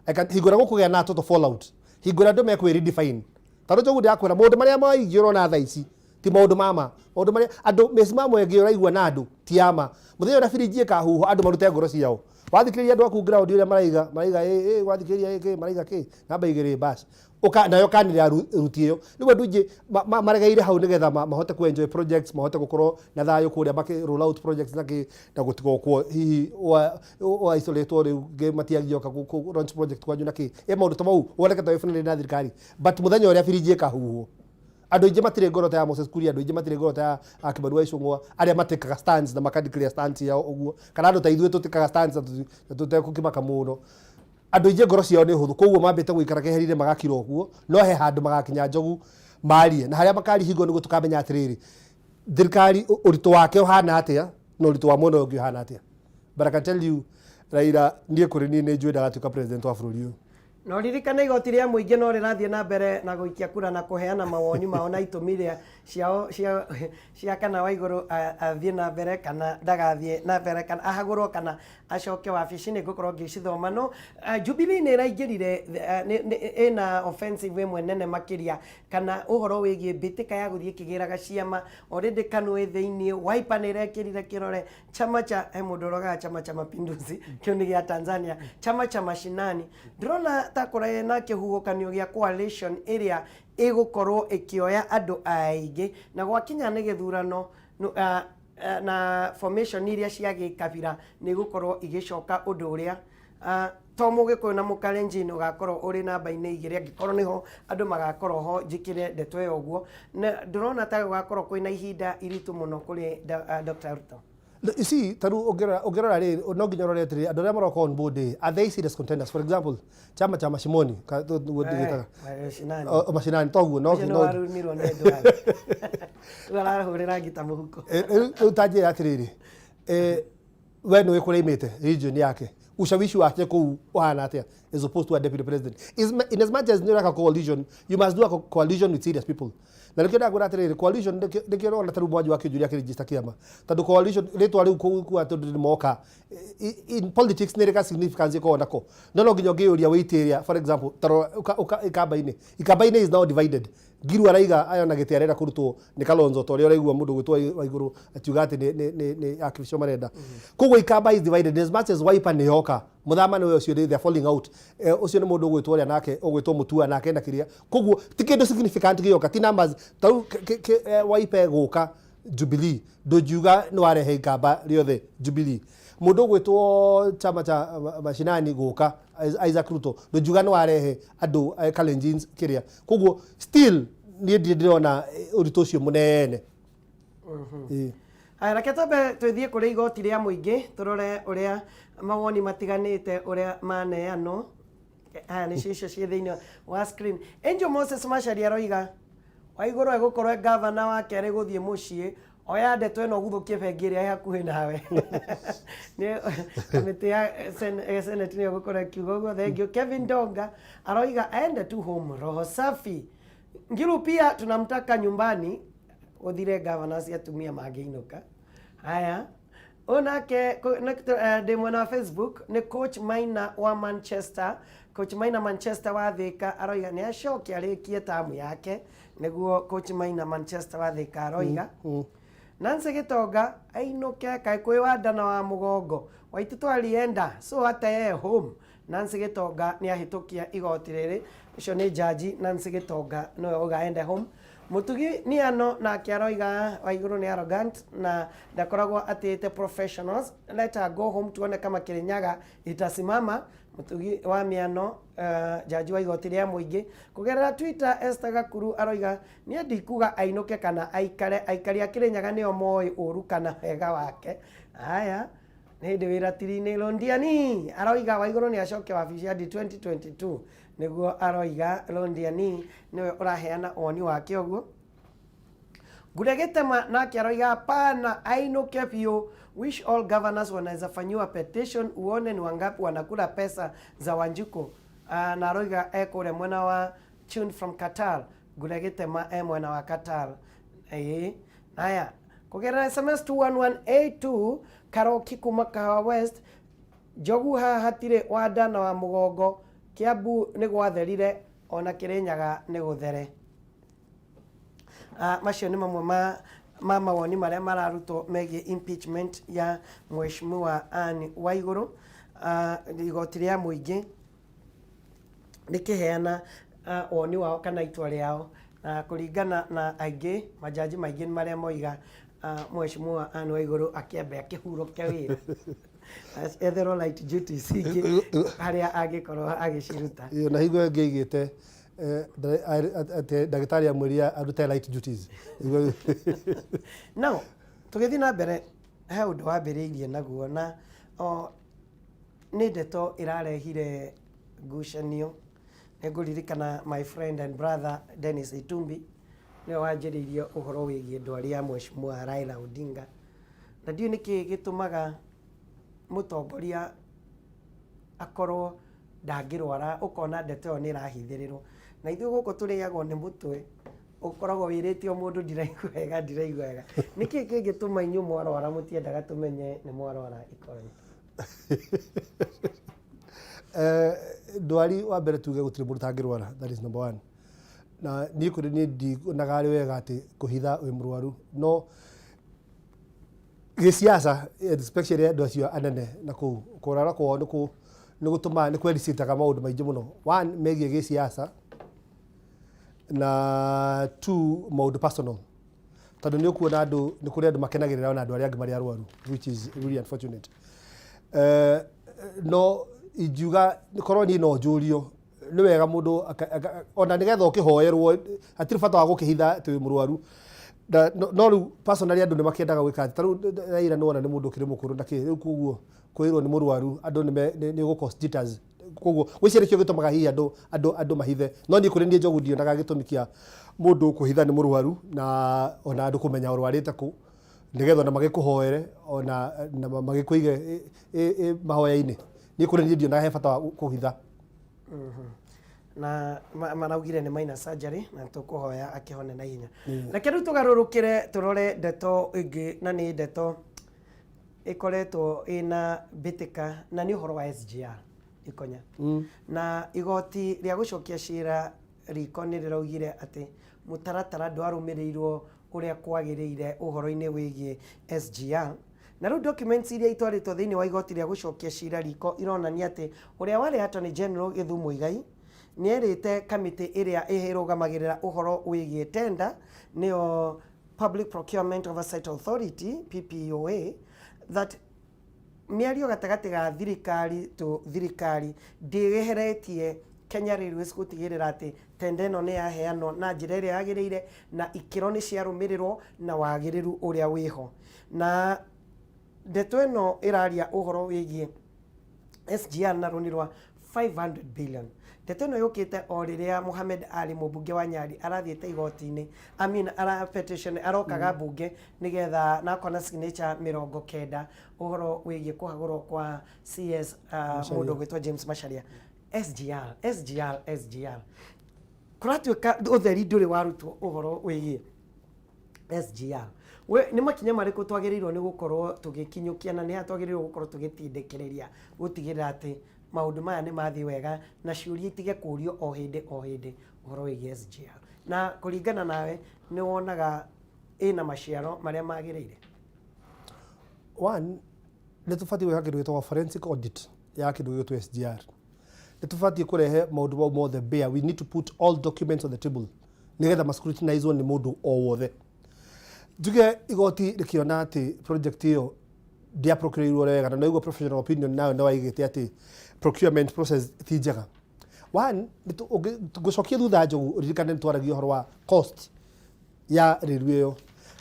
Hingo ĩrĩa gũkũgĩa na total fallout, hingo ĩrĩa andũ mekwĩ redefine, tondũ Njogu ndĩrakwĩra maũndũ marĩa maingĩ ũrona thaa ici ti maũndũ ma maũndũ marĩa andũ mĩsimamo ĩngĩ ũraigua na andũ ti ya ma. Mũthenya ũrĩa birinji ĩkahuhwo andũ marute ngoro ciao, wathikĩrĩria andũ aku ground ũrĩa maraiga ĩ wathikĩrĩria ĩ kĩ maraiga kĩ namba 2 bas uka nayo kanĩrĩra ruti ĩyo. Rĩu andũ aingĩ maregeire hau nĩgetha mahote ku enjoy projects, mahote gũkorwo na thayũ kũrĩa makĩ roll out projects na kĩ na gũtigokwo hihi wa isolate rĩu matiangĩoka kũ launch project kwanyu na kĩ ĩ maũndũ ta mau woneke ta wĩ friendly na thirikari. But mũthenya ũrĩa birinji ĩkahuhwo, Andũ aingĩ matirĩ ngoro ta ya Moses Kuria, andũ aingĩ matirĩ ngoro ta ya Kĩmani wa Ichung'wa, arĩa matĩkaga stands na maka declare stands yao ũguo, kana andũ ta ithuĩ tũtĩkaga stands na tũtekũkĩmaka mũno. Andũ aingĩ ngoro ciao nĩ hũthũ, koguo mambĩte gũikara keheri-inĩ magakira ũguo, no he handũ magakinya njogu marie, na harĩa makaria hingo nĩguo tũkamenya atĩrĩrĩ, thirikari ũritũ wake ũhana atĩa na ũritũ wa mwena ũyũ ũngĩ ũhana atĩa. But I can tell you, Raila, niĩ kũrĩ niĩ nĩ njũĩ ndagatuĩka president wa bũrũri ũyũ. Na ũririkane igoti rĩa mũingĩ no rĩrathiĩ na mbere na gũikia kura na kũheana mawoni mao na itũmi iria ciao cia, cia kana Waigũrũ athiĩ na mbere kana ndagathiĩ na mbere kana ahagũrwo kana acoke wabici. Nĩ ngũkorwo ngĩcithoma no Jubilee nĩ ĩraingĩrire ĩna offensive ĩmwe nene makĩria kana ũhoro wĩgiĩ mbĩtĩka ya gũthiĩ ĩkĩgĩraga ciama. Already KANU ĩ thĩinĩ, Wiper nĩ ĩrekĩrire kĩrore, chama cha he mũndũ ũrogaga Chama cha Mapinduzi kĩu nĩ gĩa Tanzania, chama cha mashinani. Ndĩrona ta kũrĩ na kĩhuhũkanio gĩa coalition ĩrĩa ĩgũkorwo ĩkĩoya andũ aingĩ na gwakinya nĩ gĩthurano na formation iria cia gĩkabira nĩ igũkorwo igĩcoka ũndũ ũrĩa to Mũgĩkũyũ na Mũkalenjin ũgakorwo ũrĩ namba-inĩ igĩrĩ angĩkorwo nĩho andũ magakorwo ho njĩkĩre ndeto ĩyo ũguo. Na ndũrona ta gũgakorwo kwĩna ihinda iritũ mũno kũrĩ Dr. Ruto? You see, ta rĩu ũngĩrora rĩ, no nginya ũrore atĩrĩrĩ, andũ arĩa maroka on board rĩ, are they serious contenders? For example, chama cha Mashimoni, nĩguo ndĩgĩtaga. Mashinani. Mashinani, toguo, no Ũcio nĩ warumirwo nĩ andũ aya. Rĩu arahũrĩra ngita mũhuko. Rĩu ta njĩra atĩrĩrĩ, we nĩ kũrĩa aimĩte region yake, ushawishi wake kũu ũhana atĩa as opposed to a deputy president? In as much as nĩ ũreka coalition, you must do a coalition with serious people. Na nĩkĩo ndakwĩra atĩrĩrĩ, coalition nĩkĩo ũrona ta rĩu Mwangi wa Kĩnjũria akĩregister kĩama, tondũ coalition rĩtwa rĩu kũu kuga tondũ nĩ moka in politics nĩ rĩka significance ĩkoragwo nako, no nginya ũngĩyũria weight ĩrĩa. For example, ta rora Ikamba-inĩ. Ikamba-inĩ is now divided. Ngiru araiga ayona gĩtĩ arenda kũrutwo nĩ Kalonzo, ta ũrĩa ũraigua mũndũ gwĩtwo Waigũrũ akiuga atĩ nĩ akristo marenda. Koguo Ikamba is divided. As much as Wiper nĩ yoka mũthama nĩ ũcio, they are falling out. Ũcio nĩ mũndũ ũgwĩtwo ũrĩa nake ũgwĩtwo Mutua nake na kĩrĩa. Koguo ti kĩndũ significant gĩoka, ti numbers ta rĩu Wiper gũka Jubilee, ndũngiuga nĩ warehe Ikamba rĩothe Jubilee. Mũndũ ũgwĩtwo chama cha mashinani gũka Isaac Ruto, ndũngiuga nĩ warehe andũ Kalenjins kĩrĩa. Koguo still niĩ ndirĩ ndĩrona ũritũ ũcio mũnene. Ĩĩ. Haya, reke twambe twĩthiĩ kũrĩ igoti rĩa mũingĩ tũrore ũrĩa mawoni matiganĩte ũrĩa maneanwo. Haya, nĩcio icio ciĩ thĩinĩ wa screen. Angel Moses Macharia aroiga Waigũrũ egũkorwo e gavana wa kerĩ gũthiĩ mũciĩ. Oya ndeto ĩno ũguthũkie bengi ĩrĩa ĩ hakuhĩ nawe. Nĩ kamĩtĩ ya Senate nĩyo ĩgũkorwo ĩkiuga ũguo. Thank you. Kevin Donga aroiga aende tu home, roho safi. Ngiru pia tunamtaka nyumbani. Gũthire governors atumia mangĩinũka. Haya, ũyũ nake ndĩ mwena wa Facebook nĩ Coach Maina wa Manchester. Coach Maina Manchester wa Thika aroiga nĩ acoke arĩkie tamu yake, nĩguo Coach Maina Manchester wa Thika aroiga. Nancy Gitonga ainũke, kaĩ kwĩ wa nda na wa mũgongo Waititu alienda, so hata yeye home. Nancy Gitonga nĩ ahĩtũkia igoti rĩrĩ. Ũcio nĩ jaji Nancy Gitonga, nĩwe auga aende home. Mũtugi Niano nake aroiga Waigũrũ nĩ arrogant na ndakoragwo atĩĩte professionals, let her go home tuone kama Kirinyaga itasimama. Mũtugi wa Mĩano, jaji wa igoti rĩa mũingĩ. Kũgerera Twitter, Esther Gakuru aroiga niĩ ndikuga ainũke kana aikare, aikari a Kirinyaga nĩo moĩ ũru kana wega wake. Haya, nĩ hĩndĩ wĩra tiri-inĩ. Londiani aroiga Waigũrũ nĩ acoke wabici hadi 2022, nĩguo aroiga. Londiani nĩwe ũraheana woni wake ũguo. Ngure Gĩtema nake aroiga hapana, ainũke biũ. Wish all governors wanaweza fanyiwa petition uone ni wangapi wanakula pesa za Wanjiku. Na aroiga ekũrĩa mwena wa tuned from Qatar. Ngure Gĩtema e mwena wa Qatar. Ĩĩ. Haya, kũgerera SMS 21182, Karoki kuma Kahawa West, Njogu haha hatirĩ wa nda na wa mũgongo, Kiambu nĩ gwatherire ona Kĩrĩnyaga nĩ gũthere. Macio nĩ mamwe ma mawoni marĩa mararutwo megiĩ impeachment ya Mheshimiwa Anne Waigũrũ. Igoti rĩa mũingĩ rĩkĩheana woni wao kana itua rĩao, na kũringana na aingĩ, majaji maingĩ nĩ marĩa moiga Mheshimiwa Anne Waigũrũ akĩambe akĩhurũke wĩra, etherwo light duties ingĩ harĩa angĩkorwo agĩciruta. Ĩyo na hingo ĩngĩ aigĩte Atĩ ndagĩtarĩ amwĩrire arute light duties. Now tũgĩthiĩ na mbere, he ũndũ wambĩrĩirie naguo na o, nĩ ndeto ĩrarehire ngucanio. Nĩ ngũririkana my friend and brother Dennis Itumbi nĩwe wanjĩrĩirie ũhoro wĩgiĩ ndwari ya Mheshimiwa Raila Odinga, na ndiũĩ nĩkĩ gĩtũmaga mũtongoria akorwo ndangĩrwara, ũkona ndeto ĩyo nĩ ĩrahithĩrĩrwo. Na ithuĩ gũkũ tũrĩagwo nĩ mũtwe, ũkoragwo wĩrĩte o mũndũ ndiraigua wega, ndiraigua wega. Nĩkĩ kĩngĩtũma inyuĩ mwarwara mũtiendaga tũmenye nĩ mwarwara ikonyo? Ndwari wa mbere tuge gũtirĩ mũndũ ũtangĩrwara, that is number one. Na niĩ kũrĩ niĩ ndionaga arĩ wega atĩ kũhitha wĩ mũrwaru, no gĩsiasa especially andũ acio anene na kũu kũrwara kwao nĩ kũ nĩ gũtũmaga nĩ kwelicitaga maũndũ maingĩ mũno. One, megiĩ gĩsiasa, na two, maũndũ personal, tondũ nĩ ũkuona andũ nĩ kũrĩ andũ makenagĩrĩra ona andũ arĩa angĩ marĩ arwaru, which is really unfortunate. No ingiuga korwo niĩ no njũrio, nĩ wega mũndũ ona nĩgetha ũkĩhoerwo hatirĩ bata wa gũkĩhitha atĩ wĩ mũrwaru. Na no rĩu personally andũ nĩ makĩendaga gwĩka atĩ ta rĩu Raila nĩ wona nĩ mũndũ ũkĩrĩ mũkũrũ na kĩ rĩu, koguo kwĩrwo nĩ mũrwaru andũ nĩ ũgũ cause jitters. Koguo gwĩciria nĩkĩo gĩtũmaga hihi andũ mahithe. No niĩ kũrĩ niĩ Njogu ndionaga gĩtũmi kĩa mũndũ kũhitha nĩ mũrwaru, na ona andũ kũmenya ũrwarĩte kũ, nĩgetha ona magĩkũhoere ona na magĩkũige mahoya-inĩ. Niĩ kũrĩ niĩ ndionaga he bata wa kũhitha. Na maraugire nĩ minor surgery na tũkũhoya akĩhone na ihenya. Reke rĩu tũgarũrũkĩre tũrore ndeto ĩngĩ, na nĩ ndeto ĩkoretwo ĩna mbĩtĩka, na nĩ ũhoro wa SGR Ikonya. Na igoti rĩa gũcokia cira riko nĩ rĩraugire atĩ mũtaratara ndwarũmĩrĩirwo ũrĩa kwagĩrĩire ũhoro-inĩ wĩgiĩ SGR. Na rĩu documents iria itwarĩtwo thĩinĩ wa igoti rĩa gũcokia cira riko ironania atĩ ũrĩa warĩ Attorney General Githu Muigai nĩerĩte kamĩtĩ ĩrĩa ĩrũgamagĩrĩra ũhoro wĩgiĩ tender, nĩyo Public Procurement Oversight Authority, PPOA, that mĩario gatagatĩ ga thirikari to thirikari ndĩeheretie Kenya Railways gũtigĩrĩra atĩ tenda ĩno nĩ yaheanwo na njĩra ĩrĩa yagĩrĩire na ikĩro nĩ ciarũmĩrĩrwo na wagĩrĩru ũrĩa wĩho. Na ndeto ĩno ĩraria ũhoro wĩgiĩ SGR na rũni rwa 500 billion. Ndeto ĩno yũkĩte o rĩrĩa Mohamed Ali, mũmbunge wa Nyali, arathiĩte igoti-inĩ, I mean, ara petition, arokaga mbunge nĩgetha na akona signature 90 ũhoro wĩgiĩ kũhagũrwo kwa CS, mũndũ ũgwĩtwo James Macharia. SGR, SGR, SGR, kũratuĩka ũtheri ndũrĩ warutwo ũhoro wĩgiĩ SGR. We nĩ makinya marĩkũ twagĩrĩirwo nĩ gũkorwo tũgĩkinyũkia, na nĩ ha twagĩrĩirwo gũkorwo tũgĩtindĩkĩrĩria gũtigĩrĩra atĩ maũndũ maya nĩ mathiĩ wega na ciũria itige kũrio o hĩndĩ o hĩndĩ ũhoro wĩgiĩ SGR? Na kũringana nawe, nĩ wonaga ĩna maciaro marĩa magĩrĩire? One, nĩ tũbatiĩ gwĩka kĩndũ gĩtagwo forensic audit ya kĩndũ gĩgwĩtwo SGR. Nĩ tũbatiĩ kũrehe maũndũ mau mothe bare. We need to put all documents on the table nĩgetha ma scrutinizwo nĩ mũndũ o wothe. Njuge igoti rĩkĩona atĩ project ĩyo ndĩaprocurirwo wega, na naiguo professional opinion nayo nĩ waigĩte atĩ procurement process ti njega. One, ngũcokia thutha Njogu, ũririkane nĩ twaragia ũhoro wa cost ya rĩru ĩyo,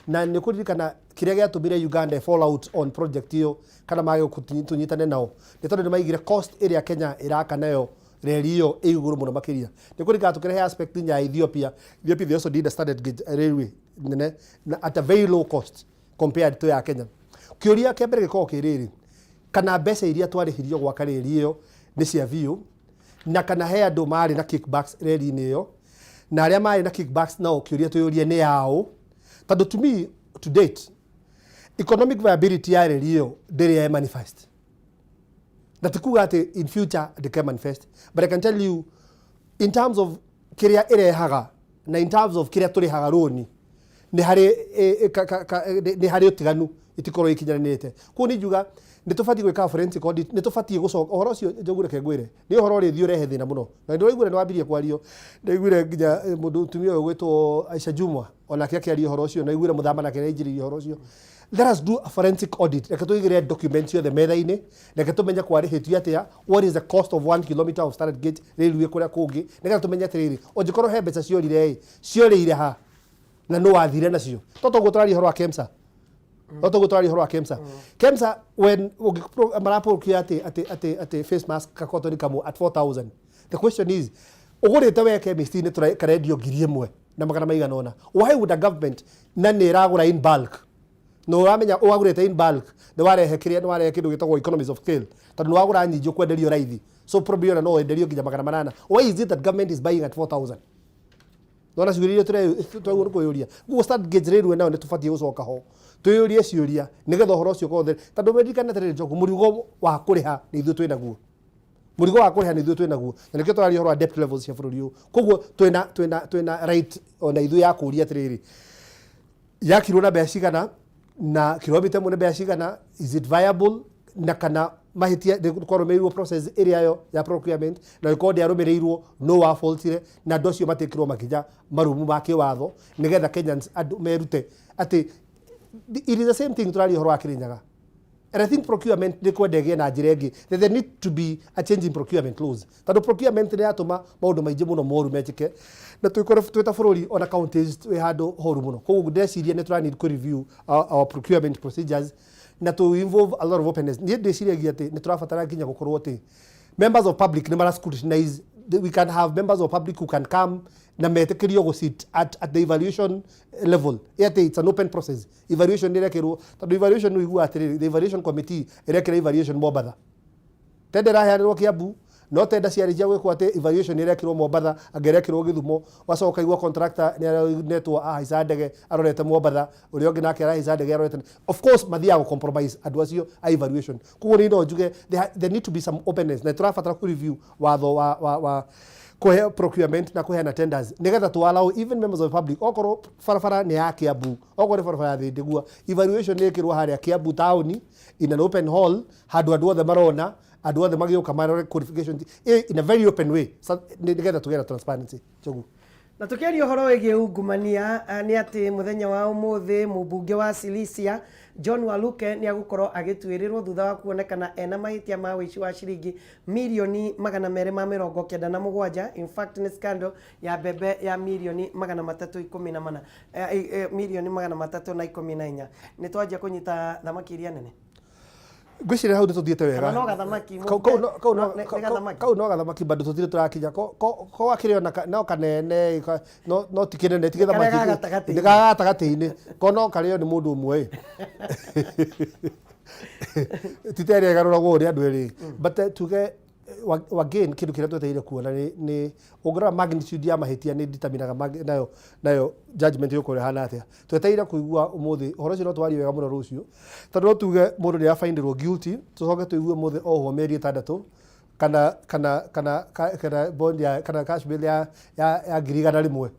na nĩ kũririkana kĩrĩa gĩatũmire Uganda fall out on project ĩyo kana mage tũnyitane nao nĩ tondũ nĩ maigire cost ĩrĩa Kenya ĩraka nayo reri ĩyo ĩ igũrũ mũno makĩria. Nĩ kũririkana tũkĩrehe aspect nginya ya Ethiopia. Ethiopia, they also did a standard gauge railway nene na at a very low cost compared to ya Kenya. Kĩũria kĩa mbere gĩkoragwo kĩ rĩrĩ, kana mbeca iria twarĩhirio gwaka reri ĩyo nĩ cia biũ, na kana he andũ marĩ na kickbacks reri-inĩ ĩyo, na arĩa marĩ na kickbacks nao kĩũria twĩyũrie nĩ yaũ, tondũ to me, to date, economic viability ya reri ĩyo ndĩrĩ ya manifest. Na ti kuga atĩ in future ndĩke manifest, but I can tell you in terms of kĩrĩa ĩrehaga na in terms of kĩrĩa tũrĩhaga rũni, nĩ harĩ ũtiganu, itikorwo ikinyanĩrĩte. Koguo nĩ njuga nĩ tũbatiĩ gwĩka forensic audit, nĩ tũbatiĩ gũcoka ũhoro ũcio. Njogu, reke ngwĩre, nĩ ũhoro ũrĩthiĩ ũrehe thĩna mũno, na nĩ ũraiguire nĩ wambirie kwario. Ndaiguire nginya mũndũ mũtumia ũyũ gwĩtwo Aisha Jumwa onake akĩaria ũhoro ũcio, na iguire mũthama nake nĩ aingĩrĩirie ũhoro ũcio. Let us do a forensic audit. Reke tũigĩrĩre document ciothe metha-inĩ, reke tũmenye kwarĩhĩtio atĩa, what is the cost of 1 kilometer of standard gauge railway kũrĩa kũngĩ, nĩgetha tũmenye atĩrĩrĩ, ũngĩkorwo he mbeca ciorire ĩ, ciorĩire ha na nũ wathire nacio. To toguo tũraria ũhoro wa KEMSA, no toguo tũraria ũhoro wa KEMSA. KEMSA when maraprocure atĩ face mask kakotoni kamwe at 4000, the question is, ũgũrĩte we chemist-inĩ karendio 1,000 na magana maigana ũna, why would a government, na nĩ ĩragũra in bulk, na ũramenya wagũrĩte in bulk nĩ warehe kĩrĩa, nĩ warehe kĩndũ gĩtagwo economies of scale, tondũ nĩ wagũra nyingĩ ũkwenderio raithi, so probably ona no wenderio nginya 800. Why is it that government is buying at 4000? Nona ciũria iria twagĩrĩirwo nĩ kwĩyũria. Koguo standard gauge railway nayo nĩ tũbatiĩ gũcoka ho twĩyũrie ciũria, nĩgetha ũhoro ũcio ũkorwo ũthere, tondũ meririkane atĩrĩrĩ, Njogu, mũrigo wa kũrĩha nĩ ithuĩ twĩnaguo, mũrigo wa kũrĩha nĩ ithuĩ twĩnaguo, na nĩkĩo tũraria ũhoro wa debt levels cia bũrũri ũyũ. Koguo twĩna right ona ithuĩ ya kũũria atĩrĩrĩ, yakirwo na mbeca cigana, na kilomita ĩmwe nĩ mbeca cigana, is it viable, na kana mahĩtia nĩ kwarũmĩrĩirwo process ĩrĩa yo ya procurement, na ĩkorwo ndĩarũmĩrĩirwo, no wafaultire, na andũ acio matĩkĩrwo makinya marumu ma kĩwatho, nĩgetha Kenyans, andũ merute atĩ it is the same thing tũraria ũhoro wa Kĩrĩnyaga. And I think procurement nĩ kwenda ĩgĩe na njĩra ĩngĩ. There need to be a change in procurement laws, tondũ procurement nĩ yatũma maũndũ maingĩ mũno moru mekĩke, na twĩkore twĩ ta bũrũri ona counties twĩ handũ horu mũno. Koguo ndĩreciria nĩ tũra need kũ review our procurement procedures na to involve a lot of openness. Niĩ ndĩciragia atĩ nĩ tũrabatara nginya gũkorwo atĩ members of public nĩ mara scrutinize. We can have members of public who can come na metĩkĩrio gũ sit at the evaluation level, atĩ it's an open process. Evaluation nĩ ĩrekĩrwo, tondũ evaluation nĩ ũiguaga atĩrĩrĩ, the evaluation committee ĩrekĩra evaluation Mombatha, tenda ĩraheanĩrwo Kiambu, no tenda ciarĩ cia gwĩkwo atĩ evaluation nĩ ĩrekĩrwo Mombatha, anga ĩrekĩrwo Gĩthumo. Wacoka ũkaigua contractor nĩ aronetwo ahaica ndege arorete Mombatha, ũrĩa ũngĩ nake arahaica ndege arorete. Of course mathiaga gũ compromise andũ acio a evaluation. Koguo niĩ no njuge there need to be some openness, na tũrabatara kũ review watho wa kũhe procurement na kũheana tenders, nĩgetha to allow even members of the public. Okorwo barabara nĩ ya Kiambu, okorwo nĩ barabara ya Thĩndĩgua, evaluation nĩ ĩkĩrwo harĩa Kiambu town in an open hall, handũ andũ othe marona, andũ othe magĩũka marore qualification in a very open way, so, nĩgetha tũgĩe na transparency, Njogu. Na tukiaria ũhoro wĩgiĩ ungumania, nĩ atĩ mũthenya wa ũmũthĩ mũmbunge wa Sirisia John Waluke nĩ agũkorwo agĩtuĩrĩrwo thutha wa kuonekana ena mahĩtia ma ũici wa ciringi mirioni 297. In fact, nĩ scandal ya mbembe ya mirioni 314, 314,000,000. Nĩ twanjia kũnyita thamaki iria nene. Ngwĩciria hau nĩ tũthiĩte wega. Kana no gathamaki? Kau Nĩ gathamaki. Kau no gathamaki, bado tũtirĩ tũrakinya ko gakĩrĩ ona no kanene, no ti kĩnene, ti gĩthamaki. Karĩa ga gatagatĩ-inĩ. Nĩ ga gatagatĩ-inĩ, ko no karĩo nĩ mũndũ ũmwe ĩ, ti ta ĩrĩa ĩgarũragwo nĩ andũ erĩ. But tuge again, kĩndũ kĩrĩa twetereire kuona nĩ ũngĩrora magnitude ya mahĩtia nĩ determinaga nayo judgment ĩgũkorwo ĩhana atĩa. Twetereire kũigua ũmũthĩ ũhoro ũcio, no twarie wega mũno rũciũ, tondũ no tuge mũndũ nĩ abaindirwo guilty, tũcoke tũigue mũthĩ ohwo mĩeri 6 kana bond ya kana cash bail ya 100,000,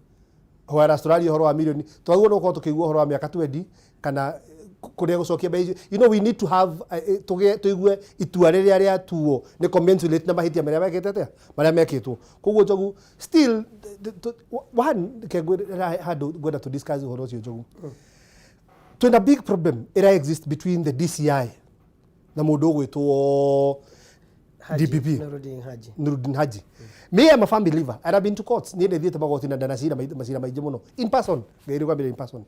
whereas tũraria ũhoro wa milioni. Twagĩrĩirwo nĩ gũkorwo tũkĩigua ũhoro wa mĩaka 20 kana kũrĩa gũcokia mbeca icio. We need to have tũgĩe tũigue itua rĩrĩa rĩatuo nĩ commensurate na mahĩtia marĩa mekĩte atĩa, marĩa mekĩtwo. Koguo Njogu, still one ke ngwĩre handũ ngwenda to discuss ũhoro ũcio, Njogu. Twĩna big problem ĩra exist between the DCI na mũndũ ũgwĩtwo Haji, DPP. Nuruddin Haji. Nuruddin Haji. Me, I'm a firm believer and I've been to courts. Niĩ nĩthiĩte magoti na ndanacira macira maingĩ mũno in person, ngeirũgamĩrĩra in person.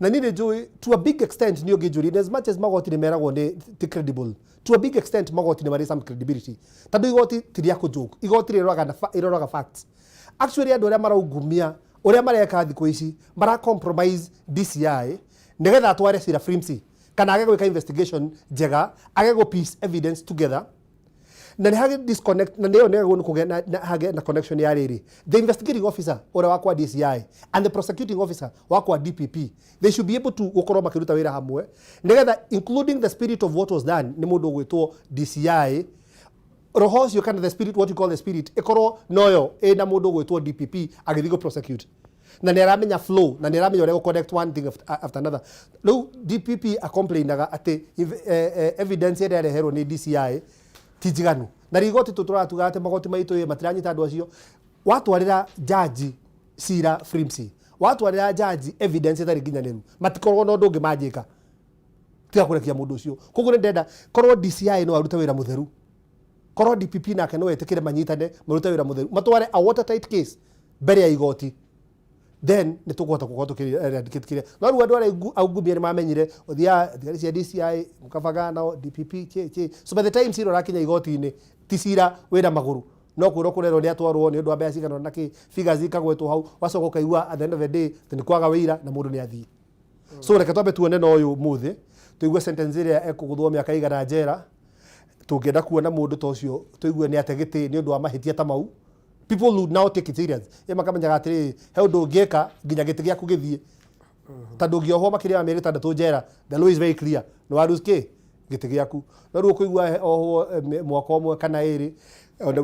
Na niĩ nĩ njũĩ to a big extent, niĩ ũngĩnjũria, as much as magoti nĩ meragwo nĩ ti credible, to a big extent magoti nĩ marĩ some credibility, tondũ igoti ti rĩa kũ-joke. Igoti rĩroraga na ĩroraga facts. Actually, andũ arĩa maraungumia ũrĩa mareka thikũ ici mara compromise DCI nĩgetha atware cira flimsy, kana age gwĩka investigation njega, age gũ piece evidence together, na nĩ hage disconnect, na nĩyo nĩ kũgĩa na hage na connection ya rĩrĩ, the investigating officer ũrĩa wa kwa DCI and the prosecuting officer wa kwa DPP, they should be able to gũkorwo makĩruta wĩra hamwe, nĩgetha including the spirit of what was done nĩ mũndũ ũgwĩtwo DCI, roho ũcio kana the spirit, what you call the spirit, ĩkorwo noyo ĩna mũndũ ũgwĩtwo DPP agĩthiĩ gũ prosecute, na nĩ aramenya flow na nĩ aramenya ũrĩa gũ connect one thing after another. Rĩu DPP acomplainaga atĩ evidence ĩrĩa yareherwo nĩ DCI ti njiganu, na rigoti tũtũraga atĩ magoti maitũ ĩ matiranyita andũ acio. Watwarĩra jaji cira flimsy, watwarĩra jaji evidence ĩtarĩ nginyanĩru, matikoragwo na ũndũ ũngĩ manjĩka. Tiga kũrekia mũndũ ũcio. Koguo nĩ ndĩrenda korwo DCI no arute wĩra mũtheru, korwo DPP nake no etĩkĩre manyitane marute wĩra mũtheru, matware a watertight case mbere ya igoti, then nĩ tũkũhota gũkorwo tũkĩ eradicate kĩrĩa. No rĩu andũ arĩa aungumia nĩ mamenyire ũthiaga thigari cia DCI mũkabaga nao DPP chĩ chĩ, so by the time cira ũrakinya igoti-inĩ ti cira wĩna magũrũ, no kwĩrwo kũrerwo nĩ atwarwo nĩ ũndũ wa mbeca cigana ũna kĩ figures ikagwetwo hau, wacoka ũkaigua at the end of the day atĩ nĩ kwaga wĩira na mũndũ nĩ athiĩ. So reke twambe tuone na ũyũ mũthĩ tũigue sentence ĩrĩa ekũgũthwo mĩaka igana njera. Tũngĩenda kuona mũndũ ta ũcio tũigue nĩ ate gĩtĩ nĩ ũndũ wa mahĩtia ta mau. People would now take it serious. Ĩ makamenyaga atĩrĩrĩ, he ũndũ ũngĩka nginya gĩtĩ gĩaku gĩthiĩ. Tondũ ũngĩohwo makĩria ma mĩeri ĩtandatũ njera, the law is very clear, nĩ wa lose kĩ? Gĩtĩ gĩaku. No rĩu ũkũigua ohwo mwaka ũmwe kana ĩrĩ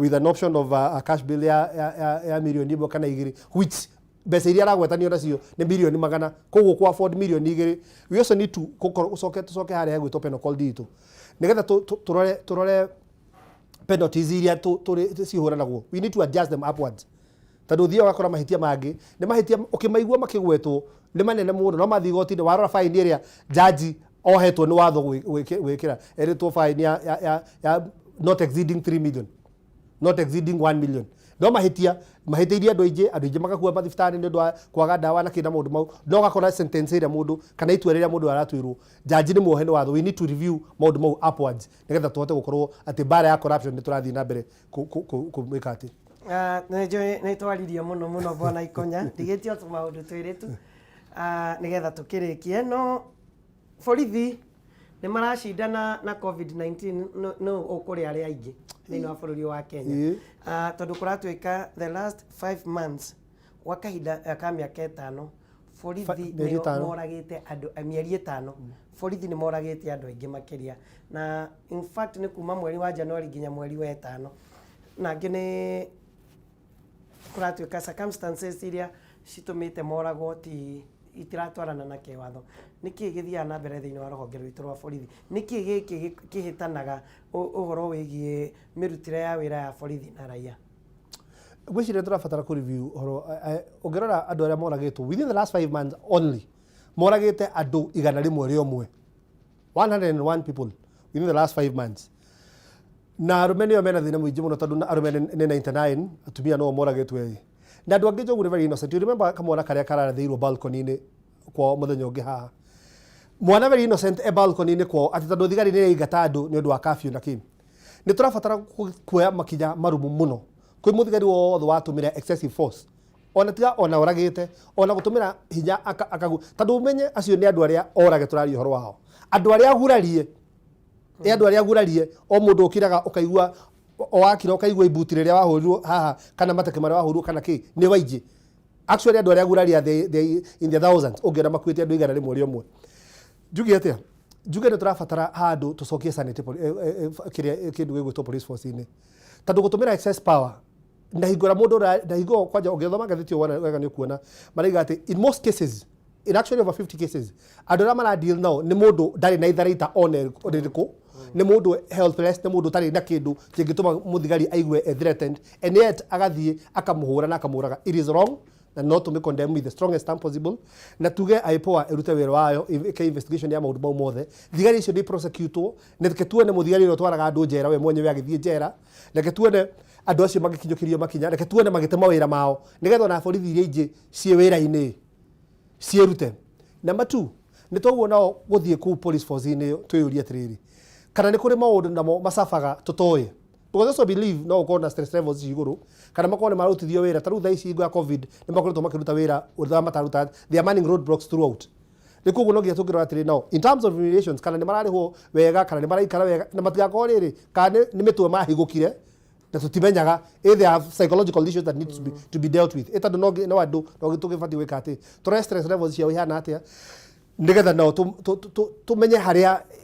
with an option of a cash bail ya mirioni 1 kana 2, which mbeca iria aragwetanio nacio nĩ mirioni 100, koguo ku afford mirioni 2. We also need to gũkorwo ũcoke tũcoke harĩa hegwĩtwo penal code itũ nĩgetha tũrore penalties iria cihũranagwo. We need to adjust them upwards, tondũ ũthiaga ũgakora mahĩtia mangĩ nĩ mahĩtia ũkĩmaigua makĩgwetwo nĩ manene mũno, no mathiĩ igoti-inĩ warora fine ĩrĩa jaji ohetwo nĩ watho gwĩkĩra, erĩtwo fine ya not exceeding 3 million, not exceeding 1 million, no mahĩtia mahĩtĩirie andũ aingĩ, andũ aingĩ magakua mathibitarĩ nĩ ũndũ wa kwaga ndawa na kĩna maũndũ mau, no ũgakora sentence ĩrĩa mũndũ kana itua rĩrĩa mũndũ aratuĩrwo jaji nĩ muohe nĩ watho. We need to review maũndũ mau upwards nĩgetha tũhote gũkorwo atĩ mbara ya corruption nĩ tũrathiĩ na mbere kũmĩka atĩ. Ah, nĩ njũĩ nĩ twaririe mũno mũno, bwana Ikonya, ndigĩtie o tũmaũndũ twĩrĩ tu. Ah, nĩgetha tũkĩrĩkie, no borithi nĩ maracindana na COVID-19 nũ ũkũrĩa arĩa aingĩ thĩinĩ wa bũrũri wa Kenya. Ah, tondũ kũratuĩka the last 5 months, gwa kahinda ka mĩaka 5, borithi mĩeri nĩo 5. Moragĩte andũ, mĩeri 5, borithi nĩ moragĩte andũ aingĩ makĩria, na in fact nĩ kuma mweri wa January nginya mweri wa ĩtano, na angĩ nĩ kũratuĩka circumstances iria citũmĩte moragwo ti itiratwarana na kĩwatho. Nĩkĩ gĩthiaga na mbere thĩinĩ wa rũhonge rwitũ rwa borithi? Nĩkĩ gĩkĩ kĩhĩtanaga ũhoro wĩgiĩ mĩrutĩre ya wĩra ya borithi na raia? Ngwĩciria tũrabatara kũ review ũhoro. Ũngĩrora andũ arĩa moragĩtwo within the last 5 months only, moragĩte andũ 101, 101 people within the last 5 months, na arũme nĩo mena thĩna mũingĩ mũno, tondũ arũme nĩ 99, atumia no moragĩtwo erĩ, na andũ angĩ njogu nĩ very innocent. You remember kamwana karĩa kararathĩirwo balcony-inĩ kwao mũthenya ũngĩ haha, mwana very innocent e balcony-inĩ kwao, atĩ tondũ thigari nĩ iraingata andũ nĩ ũndũ wa curfew na kĩ. Nĩ tũrabatara kuoya makinya marumu mũno kwĩ mũthigari wothe watũmĩra excessive force, ona tiga ona oragĩte, ona gũtũmĩra hinya akagu, tondũ ũmenye acio nĩ andũ arĩa orage tũraria ũhoro wao, andũ arĩa agurarie, ĩ andũ arĩa agurarie, o mũndũ ũkiraga ũkaigua o wakira ũkaigua ibuti rĩrĩa wahũrirwo haha kana mateke marĩa wahũrirwo kana kĩ nĩ waingĩ. Actually andũ arĩa aguraria they in the thousands, ũngĩona makuĩte andũ 101. Njuge atĩa? Njuge nĩ tũrabatara handũ tũcokie sanity kĩrĩa kĩndũ gĩgwĩtwo police force-inĩ, tondũ gũtũmĩra excess power na hingo ĩrĩa mũndũ na hingo kwanja ũngĩthoma ngathĩti ĩyo wega nĩ ũkuona maraiga atĩ in most cases, in actually over 50 cases, andũ arĩa mara deal nao nĩ mũndũ ndarĩ na itharaita ona rĩrĩkũ, nĩ mũndũ helpless, nĩ mũndũ ũtarĩ na kĩndũ kĩngĩtũma mũthigari aigue e threatened, and yet agathiĩ akamũhũra na akamũraga. It is wrong na no tũmĩ condemn with the strongest term possible, na tuge IPOA ĩrute wĩra wayo, ĩke investigation ya maũndũ mau mothe, thigari icio nĩ prosecutwo, na reke tuone mũthigari ũrĩa ũtwaraga andũ njera we mwenyewe agĩthiĩ njera, reke tuone andũ acio magĩkinyũkĩrio makinya, reke tuone magĩte mawĩra mao, nĩgetha ona borithi iria ingĩ ciĩ wĩra-inĩ ciĩrute. Number two, nĩ toguo nao gũthiĩ kũu police force-inĩ ĩyo twĩyũrie atĩrĩrĩ, kana nĩ kũrĩ maũndũ namo macabaga tũtoĩ, because also believe no ũkorwo na stress levels ici igũrũ, kana makorwo nĩ mararutithio wĩra. Ta rĩu thaa ici hingo ya COVID nĩ makoretwo makĩruta wĩra ũrĩa mataruta, they are manning roadblocks throughout. Nĩ koguo no nginya tũngĩrora atĩrĩ nao in terms of remunerations, kana nĩ mararĩhwo wega, kana nĩ maraikara wega, na matigakorwo rĩrĩ kana nĩ mĩtwe mahigũkire na tũtimenyaga if they have psychological issues that need to be dealt with. Ĩ tondũ no andũ no tũgĩbatiĩ gwĩka atĩ tũrore stress levels ciao ihana atĩa, nĩgetha nao tũmenye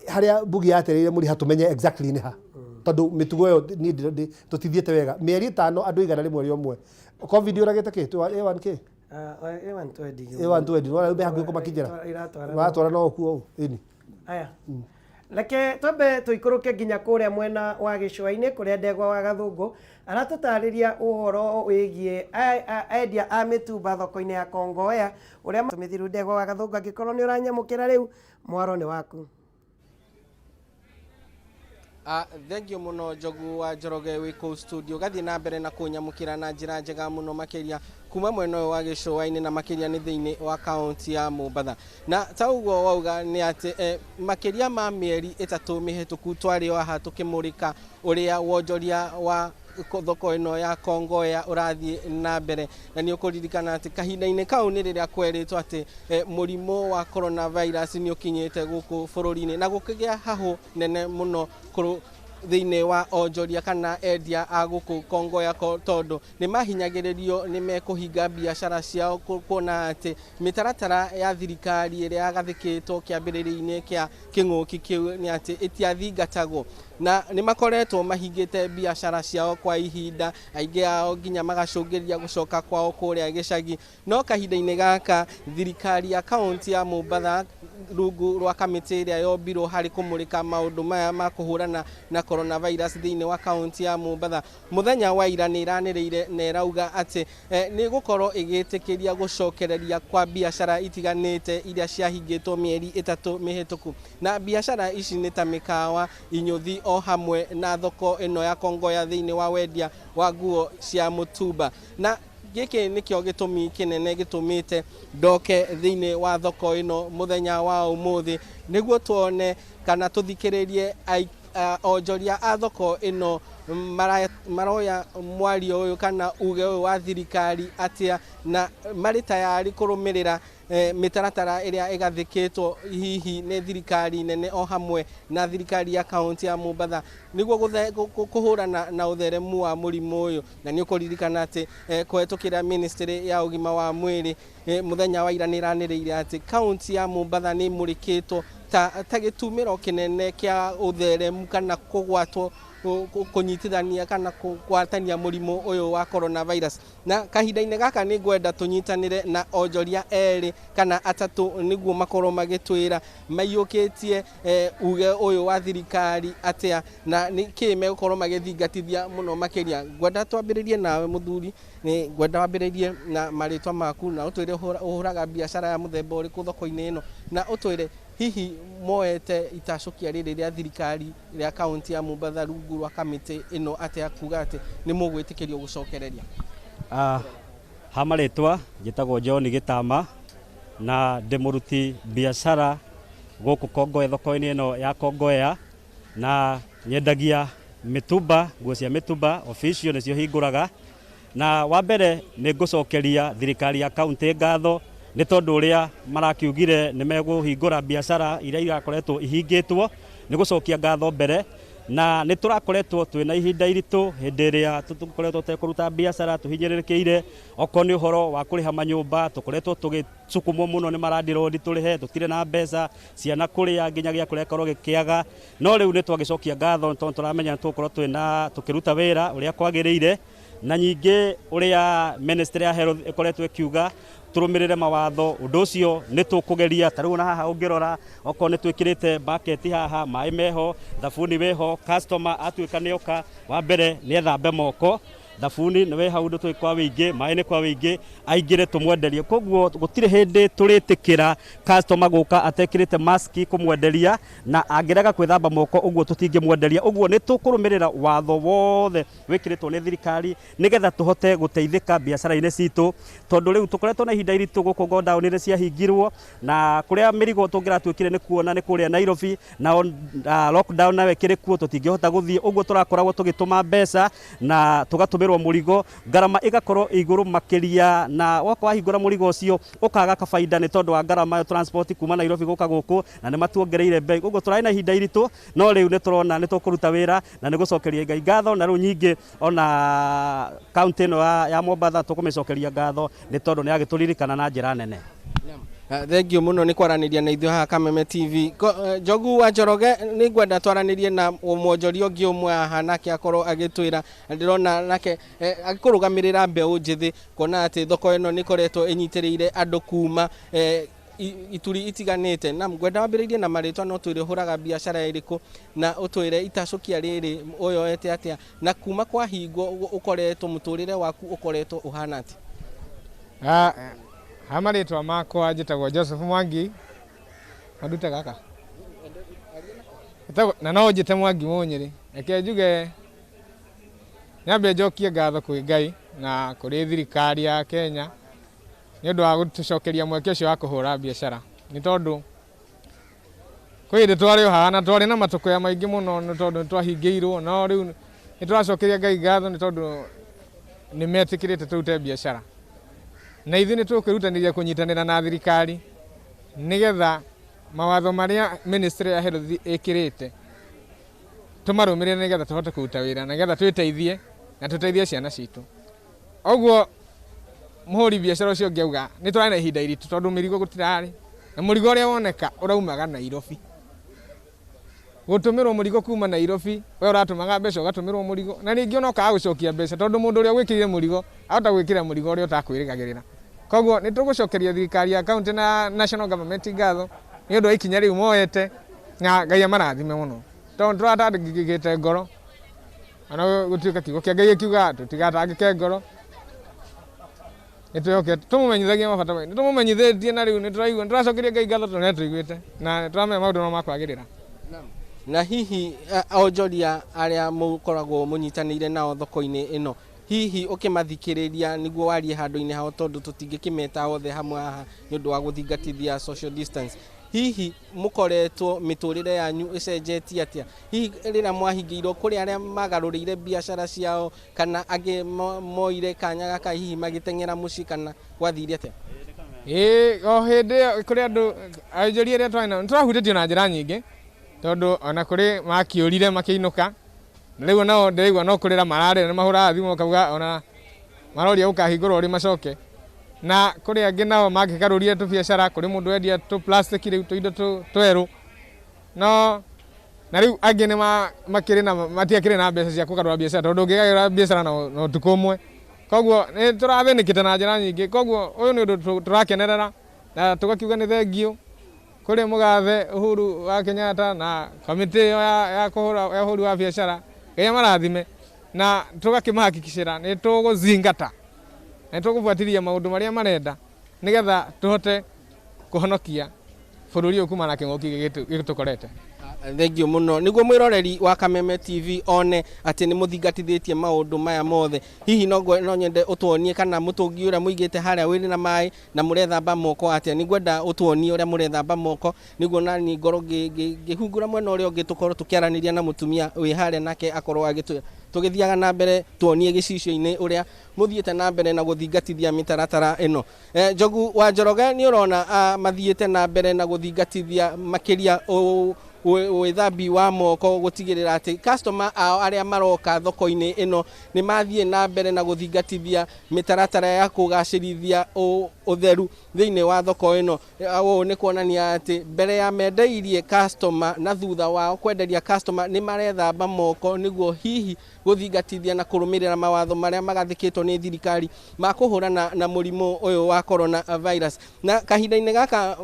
harĩa mbugi yatereire mũriha, tũmenye exactly nĩ ha, tondũ mĩtugo ĩyo niĩ tũtithiĩte wega. Mĩeri 5, andũ 101. COVID ũragĩte kĩ? A1K. Ah, A120. A120 wona rĩu hakuhĩ kũmakinyĩra. Iratwara. Waratwara no kuo ĩni. Aya, reke twambe tũikũrũke nginya kũrĩa mwena wa gĩcũa-inĩ, kũrĩa Ndegwa wa Gathũngũ aratũtarĩria ũhoro wĩgiĩ endia a mĩtumba thoko-inĩ ya Kongoea ũrĩa tũmĩthiru. Ndegwa wa Gathũngũ, angĩkorwo nĩ ũranyamũkĩra rĩu, mwaro nĩ waku. Thengiũ mũno Njogu wa Njoroge wĩ kũu studio gathiĩ na mbere na kũnyamũkĩra na njĩra njega mũno makĩria kuma mwena ũyũ wa gĩcũa-inĩ na makĩria nĩ thĩinĩ wa kaunti ya Mombatha. Na ta ũguo wauga nĩ atĩ makĩria ma mĩeri 3 mĩhĩtũku twarĩ o haha tũkĩmũrĩka ũrĩa wonjoria wa thoko ĩno ya Kongoya ũrathiĩ na mbere, na nĩ ũkũririkana atĩ kahinda-inĩ kau nĩ rĩrĩa kwerĩtwo atĩ mũrimũ wa coronavirus nĩ ũkinyĩte gũkũ bũrũri-inĩ na gũkĩgĩa hahũ nene mũno thĩinĩ wa onjoria kana endia a gũkũ Kongoya tondũ nĩ mahinyagĩrĩrio nĩ mekũhinga biacara ciao kuona atĩ mĩtaratara ya thirikari ĩrĩa yagathĩkĩtwo kĩambĩrĩria-inĩ kĩa kĩng'ũki kĩu nĩ atĩ ĩtiathingatagwo, na nĩ makoretwo mahingĩte biacara ciao kwa ihinda, aingĩ ao nginya magacũngĩrĩria gũcoka kwao kũrĩa gĩcagi. No kahinda-inĩ gaka thirikari ya kaunti ya Mombatha rungu rwa kamĩtĩ ĩrĩa yombirwo harĩ kũmũrĩka maũndũ maya ma kũhũrana na coronavirus thĩinĩ wa kaunti ya Mombatha mũthenya wa ira nĩ ĩranĩrĩire na ĩrauga atĩ nĩ gũkorwo ĩgĩtĩkĩria gũcokereria kwa biacara itiganĩte iria ciahingĩtwo mĩeri 3 mĩhĩtũku, na biacara ici nĩ ta mĩkawa, inyũthi o hamwe na thoko ĩno ya Kongoya thĩinĩ wa wendia wa nguo cia mũtumba. Na gĩkĩ nĩkĩo gĩtũmi kĩnene gĩtũmĩte ndoke thĩinĩ wa thoko ĩno mũthenya wa ũmũthĩ nĩguo tuone kana tũthikĩrĩrie onjoria a thoko ĩno maroya mwario ũyũ kana uge ũyũ wa thirikari atĩa, na marĩ tayari kũrũmĩrĩra mĩtaratara ĩrĩa ĩgathĩkĩtwo hihi nĩ thirikari nene o hamwe na thirikari ya kaunti ya Mombatha nĩguo kũhũrana na ũtheremu wa mũrimũ ũyũ. Na nĩ ũkũririkana atĩ kũhetũkĩra ministry ya ũgima wa mwĩrĩ mũthenya wa ira nĩ ĩranĩrĩire atĩ kaunti ya Mombatha nĩ ĩmũrĩkĩtwo ta gĩtumĩro kĩnene kĩa ũtheremu kana kũgwatwo kũnyitithania kana kũgwatania mũrimũ ũyũ wa coronavirus. Na kahinda-inĩ gaka nĩ ngwenda tũnyitanĩre na onjoria erĩ kana atatũ nĩguo makorwo magĩtwĩra maiyũkĩtie uge ũyũ wa thirikari atĩa na nĩkĩ megũkorwo magĩthingatithia mũno makĩria. Ngwenda twambĩrĩrie nawe mũthuri, nĩ ngwenda wambĩrĩrie na marĩtwa maku na ũtwĩre ũhũraga biacara ya mũthemba ũrĩkũ thoko-inĩ ĩno, na ũtwĩre hihi moete itacũkia rĩrĩ rĩa thirikari rĩa kaunti ya Mombatha rungu rwa kamĩtĩ ĩno atĩa kuga atĩ nĩ mũgwĩtĩkĩrio gũcokereria. Ha marĩtwa njĩtagwo John Gĩtama na ndĩ mũruti biacara gũkũ Kongoya thoko-inĩ ĩno ya Kongoya, na nyendagia mĩtumba, nguo cia mĩtumba official nĩcio hingũraga. Na wa mbere nĩ ngũcokeria thirikari ya kaunti ngatho nĩ tondũ ũrĩa marakiugire nĩ megũhingũra biacara iria irakoretwo ihingĩtwo, nĩ gũcokia ngatho mbere. Na nĩ tũrakoretwo twĩna ihinda iritũ hĩndĩ ĩrĩa tũkoretwo tũtekũruta biacara, tũhinyĩrĩrĩkĩire okorwo nĩ ũhoro wa kũrĩha manyũmba, tũkoretwo tũgĩcukumwo mũno nĩ marandirondi tũrĩhe, tũtirĩ na mbeca, ciana kũrĩa nginya gĩa kũrĩa gĩkorwo gĩkĩaga. No rĩu nĩ twagĩcokia ngatho tondũ tũramenya nĩ tũgũkorwo twĩna tũkĩruta wĩra ũrĩa kwagĩrĩire, na nyingĩ ũrĩa ministry ya health ĩkoretwo ĩkiuga tũrũmĩrĩre mawatho, ũndũ ũcio nĩ tũkũgeria. Ta rĩu ona haha ũngĩrora okorwo nĩ twĩkĩrĩte bucket haha, maĩ meho, thabuni wĩho, customer atuĩka nĩoka, wa mbere nĩ ethambe moko, thabuni nĩ wĩ hau ndũ kwa wĩingĩ, maĩ nĩ kwa wĩingĩ, aingĩre tũmwenderie. Koguo gũtirĩ hĩndĩ tũrĩtĩkĩra customer gũka atekĩrĩte mask kũmwenderia, na angĩrega kwĩthamba moko ũguo tũtingĩmwenderia. Ũguo nĩ tũkũrũmĩrĩra watho wothe wĩkĩrĩtwo nĩ thirikari nĩgetha tũhote gũteithĩka biacara-inĩ citũ, tondũ rĩu tũkoretwo na ihinda iritũ gũkũ godown nĩ ciahingirwo, na kũrĩa mĩrigo tũngĩratuĩkire nĩ kuona nĩ kũrĩa Nairobi, na lockdown nayo ĩkĩrĩ kuo tũtingĩhota gũthiĩ. Ũguo tũrakoragwo tũgĩtũma mbeca na tũgatũmĩrwo mũrigo, ngarama ĩgakorwo igũrũ makĩria, na woka wahingũra mũrigo ũcio ũkaga kabaida nĩ tondũ wa ngarama ya transport kuma Nairobi gũka gũkũ, na nĩ matuongereire bei. Ũguo tũrarĩ na ihinda iritũ, no rĩu nĩ tũrona nĩ tũkũruta wĩra na nĩ gũcokeria Ngai ngatho. Na rĩu nyingĩ ona kaunti ĩno ya Mombatha tũkũmĩcokeria ngatho nĩ tondũ nĩ yagĩtũririkana na njĩra nene. Thengiũ mũno nĩ kwaranĩria na ithuĩ haha Kameme TV. Njogu wa Njoroge, nĩ ngwenda twaranĩrie na mwonjoria ũngĩ ũmwe haha nake akorwo agĩtwĩra, ndĩrona nake agĩkũrũgamĩrĩra mbeũ njĩthĩ, kuona atĩ thoko ĩno nĩ ĩkoretwo ĩnyitĩrĩire andũ kuma ituri itiganĩte. Na ngwenda wambĩrĩrie na marĩtwa, no twĩre ũhũraga biacara ĩrĩkũ na ũtwĩre itacũkia rĩrĩ ũyoete atĩa, na kuma kwahingwo ũkoretwo mũtũrĩre waku ũkoretwo ũhana atĩa? Ha marĩtwa makwa njĩtagwo Joseph Mwangi. Mandute gaka. Na no njĩte Mwangi Mũnyĩrĩ. Reke njuge nyambe njokie ngatho kwĩ Ngai na kũrĩ thirikari ya Kenya nĩ ũndũ wa gũtũcokeria mweke ũcio wa kũhũra biacara, nĩ tondũ kwĩ hĩndĩ twarĩ o haha na twarĩ na matũkũya maingĩ mũno nĩ tondũ nĩ twahingĩirwo, no rĩu nĩ tũracokeria Ngai ngatho nĩ tondũ nĩ metĩkĩrĩte tũrute biacara. Na ithuĩ nĩ tũkwĩrutanĩria kũnyitanĩra na thirikari nĩgetha mawatho marĩa ministry ya health ĩkĩrĩte tũmarũmĩrĩre nĩgetha tũhote kũruta wĩra, nĩgetha twĩteithie na tũteithie ciana citũ. Ũguo mũhũri biacara ũcio ũngĩ auga nĩ tũrarĩ na ihinda iritũ tondũ mĩrigo gũtirarĩ, na mũrigo ũrĩa woneka ũraumaga Nairobi. Gũtũmĩrwo mũrigo kuma Nairobi, we ũratũmaga mbeca ũgatũmĩrwo mũrigo, na rĩngĩ ona ũkaga gũcokia mbeca tondũ mũndũ ũrĩa ũgwĩkĩrire mũrigo ahota gwĩkĩra mũrigo ũrĩa ũtakwĩrĩgagĩrĩra. Koguo nĩ tũgũcokeria thirikari ya county na national government ngatho nĩ ũndũ wa ikinya rĩu moete, na Ngai amarathime mũno, tondũ nĩ tũratangĩkĩte ngoro, ona gũtuĩka kiugo kĩa Ngai gĩkiugaga tũtigatangĩke ngoro, nĩ twĩhokete tũmũmenyithagia mabata maitũ, nĩ tũmũmenyithĩtie na rĩu nĩ tũraigua, nĩ tũracokeria Ngai ngatho tondũ nĩ atũiguĩte na nĩ tũramenya maũndũ no makwagĩrĩra. Na hihi onjoria arĩa mũkoragwo mũnyitanĩire nao thoko-inĩ ĩno, hihi ũkĩmathikĩrĩria nĩguo warie handũ-inĩ hao, tondũ tũtingĩkĩmeta othe hamwe haha nĩ ũndũ wa gũthingatithia social distance, hihi mũkoretwo mĩtũrĩre yanyu ĩcenjetie atĩa? Hihi rĩrĩa mwahingĩirwo, kũrĩ arĩa magarũrĩire biacara ciao kana angĩ moire kanya gaka hihi magĩteng'era mũciĩ, kana gwathire atĩa? Ĩĩ, o hĩndĩ ĩyo kũrĩ andũ onjoria arĩa twarĩ nao nĩ twahutĩtio na njĩra nyingĩ, tondũ ona kũrĩ makĩũrire makĩinũka, na rĩu nao ndĩraigua no kũrĩra mararĩra, nĩ mahũraga thimũ makauga ona maroria gũkahingũrwo rĩ macoke. Na kũrĩ angĩ nao mangĩgarũrire tũbiacara, kũrĩ mũndũ wendia tũ plastic rĩu tũindo twerũ, no na rĩu angĩ nĩ makĩrĩ na matiakĩrĩ na mbeca cia kũgarũra biacara, tondũ ũngĩgarũra biacara na ũtukũ ũmwe. Koguo nĩ tũrathĩnĩkĩte na njĩra nyingĩ, koguo ũyũ nĩ ũndũ tũrakenerera na tũgakiuga nĩ thengiũ kũrĩ mũgathe Uhuru wa Kenyatta na kamĩtĩ ĩyo ya kũhũra ya ũhũri wa biacara, Ngai amarathime, na tũgakĩmahakikicĩra nĩ tũgũzingata na nĩ tũgũbuatĩrĩria maũndũ marĩa marenda nĩgetha tũhote kũhonokia bũrũri ũyũ kumana na kĩng'ũki gĩkĩ gĩtũkorete. Thengiũ mũno. Nĩguo mwĩroreri wa Kameme TV one atĩ nĩ mũthingatithĩtie maũndũ maya mothe, hihi no nyende ũtuonie kana mũtũngi ũrĩa mũigĩte harĩa wĩrĩ na maĩ na mũrethamba moko atĩa. Nĩ ngwenda ũtuonie ũrĩa mũrethamba moko nĩguo nani ngorwo ngĩhungura mwena ũrĩa ũngĩ, tũkorwo tũkĩaranĩria na mũtumia wĩ harĩa nake akorwo agĩtwĩra. Tũgĩthiaga na mbere tuonie gĩcicio-inĩ ũrĩa mũthiĩte na mbere na gũthingatithia mĩtaratara ĩno. Njogu wa Njoroge, nĩ ũrona mathiĩte na mbere na gũthingatithia makĩria wĩthambi wa moko, gũtigĩrĩra atĩ customer ao arĩa maroka thoko-inĩ ĩno nĩ mathiĩ na mbere na gũthingatithia mĩtaratara ya kũgacĩrithia ũtheru thĩinĩ wa thoko ĩno. Ũũ nĩ kuonania atĩ mbere ya mendeirie customer na thutha wao kwenderia customer nĩ marethamba moko, nĩguo hihi gũthingatithia na kũrũmĩrĩra mawatho marĩa magathĩkĩtwo nĩ thirikari ma kũhũrana na mũrimũ ũyũ wa corona virus. Na kahinda-inĩ gaka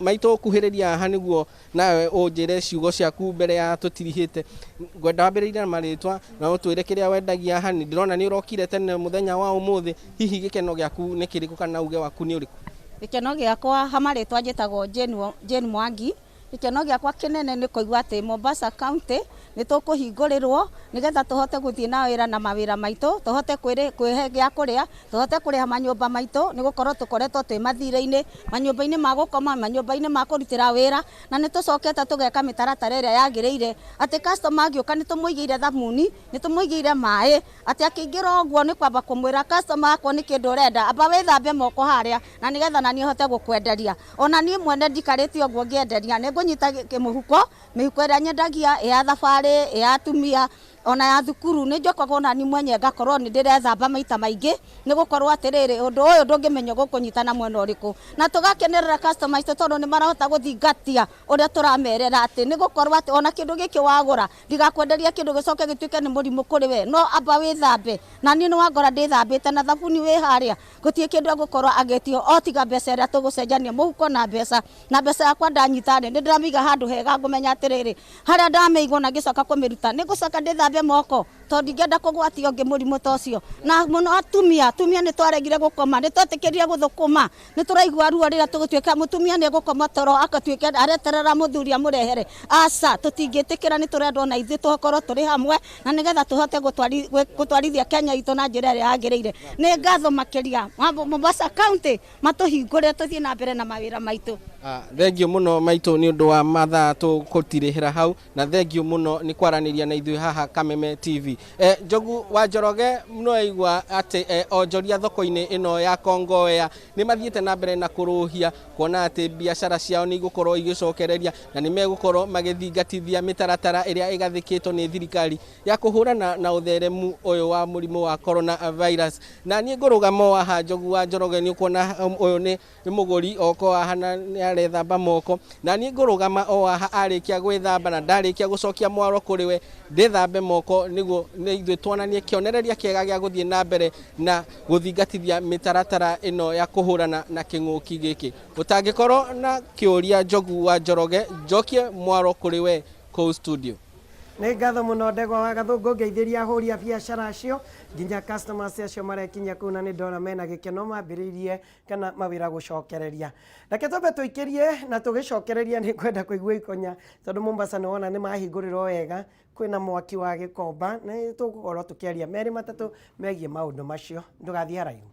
maitũ kuhĩrĩria haha nĩguo nawe ũnjĩre ciugo ciaku mbere ya tũtirihĩte. Ngwenda wambĩrĩrie na marĩtwa na ũtwĩre kĩrĩa wendagia haha. Nĩ ndĩrona nĩ ũrokire tene mũthenya wa ũmũthĩ, hihi gĩkeno gĩaku nĩ kĩrĩkũ kana uge waku nĩ ũrĩkũ? Gĩkeno gĩakwa ha marĩtwa njĩtagwo Jane Mwangi. Gĩkeno gĩakwa kĩnene nĩ kũigua atĩ Mombasa County nĩ tũkũhingũrĩrwo nĩgetha tũhote gũthiĩ na wĩra na mawĩra maitũ, tũhote kwĩhe gĩa kũrĩa, tũhote kũrĩha manyũmba maitũ, nĩ gũkorwo tũkoretwo twĩ mathirĩ-inĩ, manyũmba-inĩ ma gũkoma, manyũmba-inĩ ma kũrutĩra wĩra, na nĩ tũcokete tũgeka mĩtaratara ĩrĩa yagĩrĩire atĩ customer angĩũka nĩ tũmũigĩire thamuni, nĩ tũmũigĩire maĩ, atĩ akĩingĩra ũguo nĩ kwamba kũmwĩra customer akwa nĩ kĩndũ ũrenda, amba wĩthambe moko harĩa na nĩgetha naniĩ hote gũkwenderia. Ona niĩ mwene ndikarĩte ũguo ngĩenderia, nĩ ngũnyita kĩmũhuko, mĩhuko ĩrĩa nyendagia ĩ ya thabarĩ, ĩ ya atumia, ona ya thukuru, nĩ njokaga ona niĩ mwenyewe ngakorwo nĩ ndĩrethamba maita maingĩ, nĩ gũkorwo atĩrĩrĩ ũndũ ũyũ ndũngĩmenya gũkũnyita na mwena ũrĩkũ. Na tũgakenerera customer aitũ tondũ nĩ marahota gũthingatia ũrĩa tũramerera atĩ nĩ gũkorwo atĩ ona kĩndũ gĩkĩ wagũra ndigakwenderia kĩndũ gĩcoke gĩtuĩke nĩ mũrimũ kũrĩ we, no amba wĩthambe. Na niĩ nĩ wangora ndĩthambĩte na thabuni wĩ harĩa, gũtirĩ kĩndũ egũkorwo agĩtio o tiga mbeca ĩrĩa tũgũcenjania mũhuko na mbeca. Na mbeca yakwa ndanyita rĩ, nĩ ndĩramĩiga handũ hega ngũmenya atĩrĩrĩ harĩa ndamĩigwo na ngĩcoka kũmĩruta nĩ ngũcoka ndĩthambe moko. Tondũ ndingĩenda kũgwatia ũngĩ mũrimũ ta ũcio. Na mũno atumia, atumia nĩ twaregire gũkoma, nĩ twetĩkĩrire gũthũkũma, nĩ tũraigua ruo rĩrĩa tũgũtuĩka mũtumia nĩ egũkoma toro agatuĩka areterera mũthuri amũrehere. Aca, tũtingĩtĩkĩra, nĩ tũrenda ona ithuĩ tũkorwo tũrĩ hamwe na nĩgetha tũhote gũtwarithia Kenya itũ na njĩra ĩrĩa yagĩrĩire. Nĩ ngatho makĩria Mombasa County matũhingũrĩre tũthiĩ na mbere na mawĩra maitũ. Thengiũ mũno maitũ nĩ ũndũ wa mathaa tũgũtirĩhĩra hau na thengiũ mũno nĩ kwaranĩria na ithuĩ haha Kameme TV. Njogu wa Njoroge no aigua atĩ onjoria thoko-inĩ ĩno ya Kongowea nĩ mathiĩte na mbere na kũrũhia kuona atĩ biacara ciao nĩ igũkorwo igĩcokereria na nĩ megũkorwo magĩthingatithia mĩtaratara ĩrĩa ĩgathĩkĩtwo nĩ thirikari ya kũhũrana na ũtheremu ũyũ wa mũrimũ wa corona virus. Na niĩ ngũrũgama o haha Njogu wa Njoroge nĩ ũkuona ũyũ nĩ mũgũri oko haha na nĩ arethamba moko, na niĩ ngũrũgama o haha arĩkia gwĩthamba na ndarĩkia gũcokia mwaro kũrĩ we ndĩthambe moko nĩguo ithuĩ tuonanie kĩonereria kĩega gĩa gũthiĩ na mbere na gũthingatithia mĩtaratara ĩno ya kũhũrana na kĩng'ũki gĩkĩ. Ũtangĩkorwo na kĩũria Njogu wa Njoroge, njokie mwaro kũrĩ we kũu studio. Nĩ ngatho mũno Ndegwa wa Gathũngũ, ngeithĩria ahũri a biacara acio nginya customers acio marekinyia kũu, na nĩ ndona mena gĩkeno mambĩrĩirie kana mawĩra gũcokereria. Reke twambe tũikĩrie na tũgĩcokereria nĩ ngwenda kũigua ikonya tondũ Mombasa nĩ wona nĩ mahingũrĩrwo wega, kwĩna mwaki wa Gĩkomba, nĩ tũgũkorwo tũkĩaria merĩ matatũ megiĩ maũndũ macio. Ndũgathiĩ haraihu.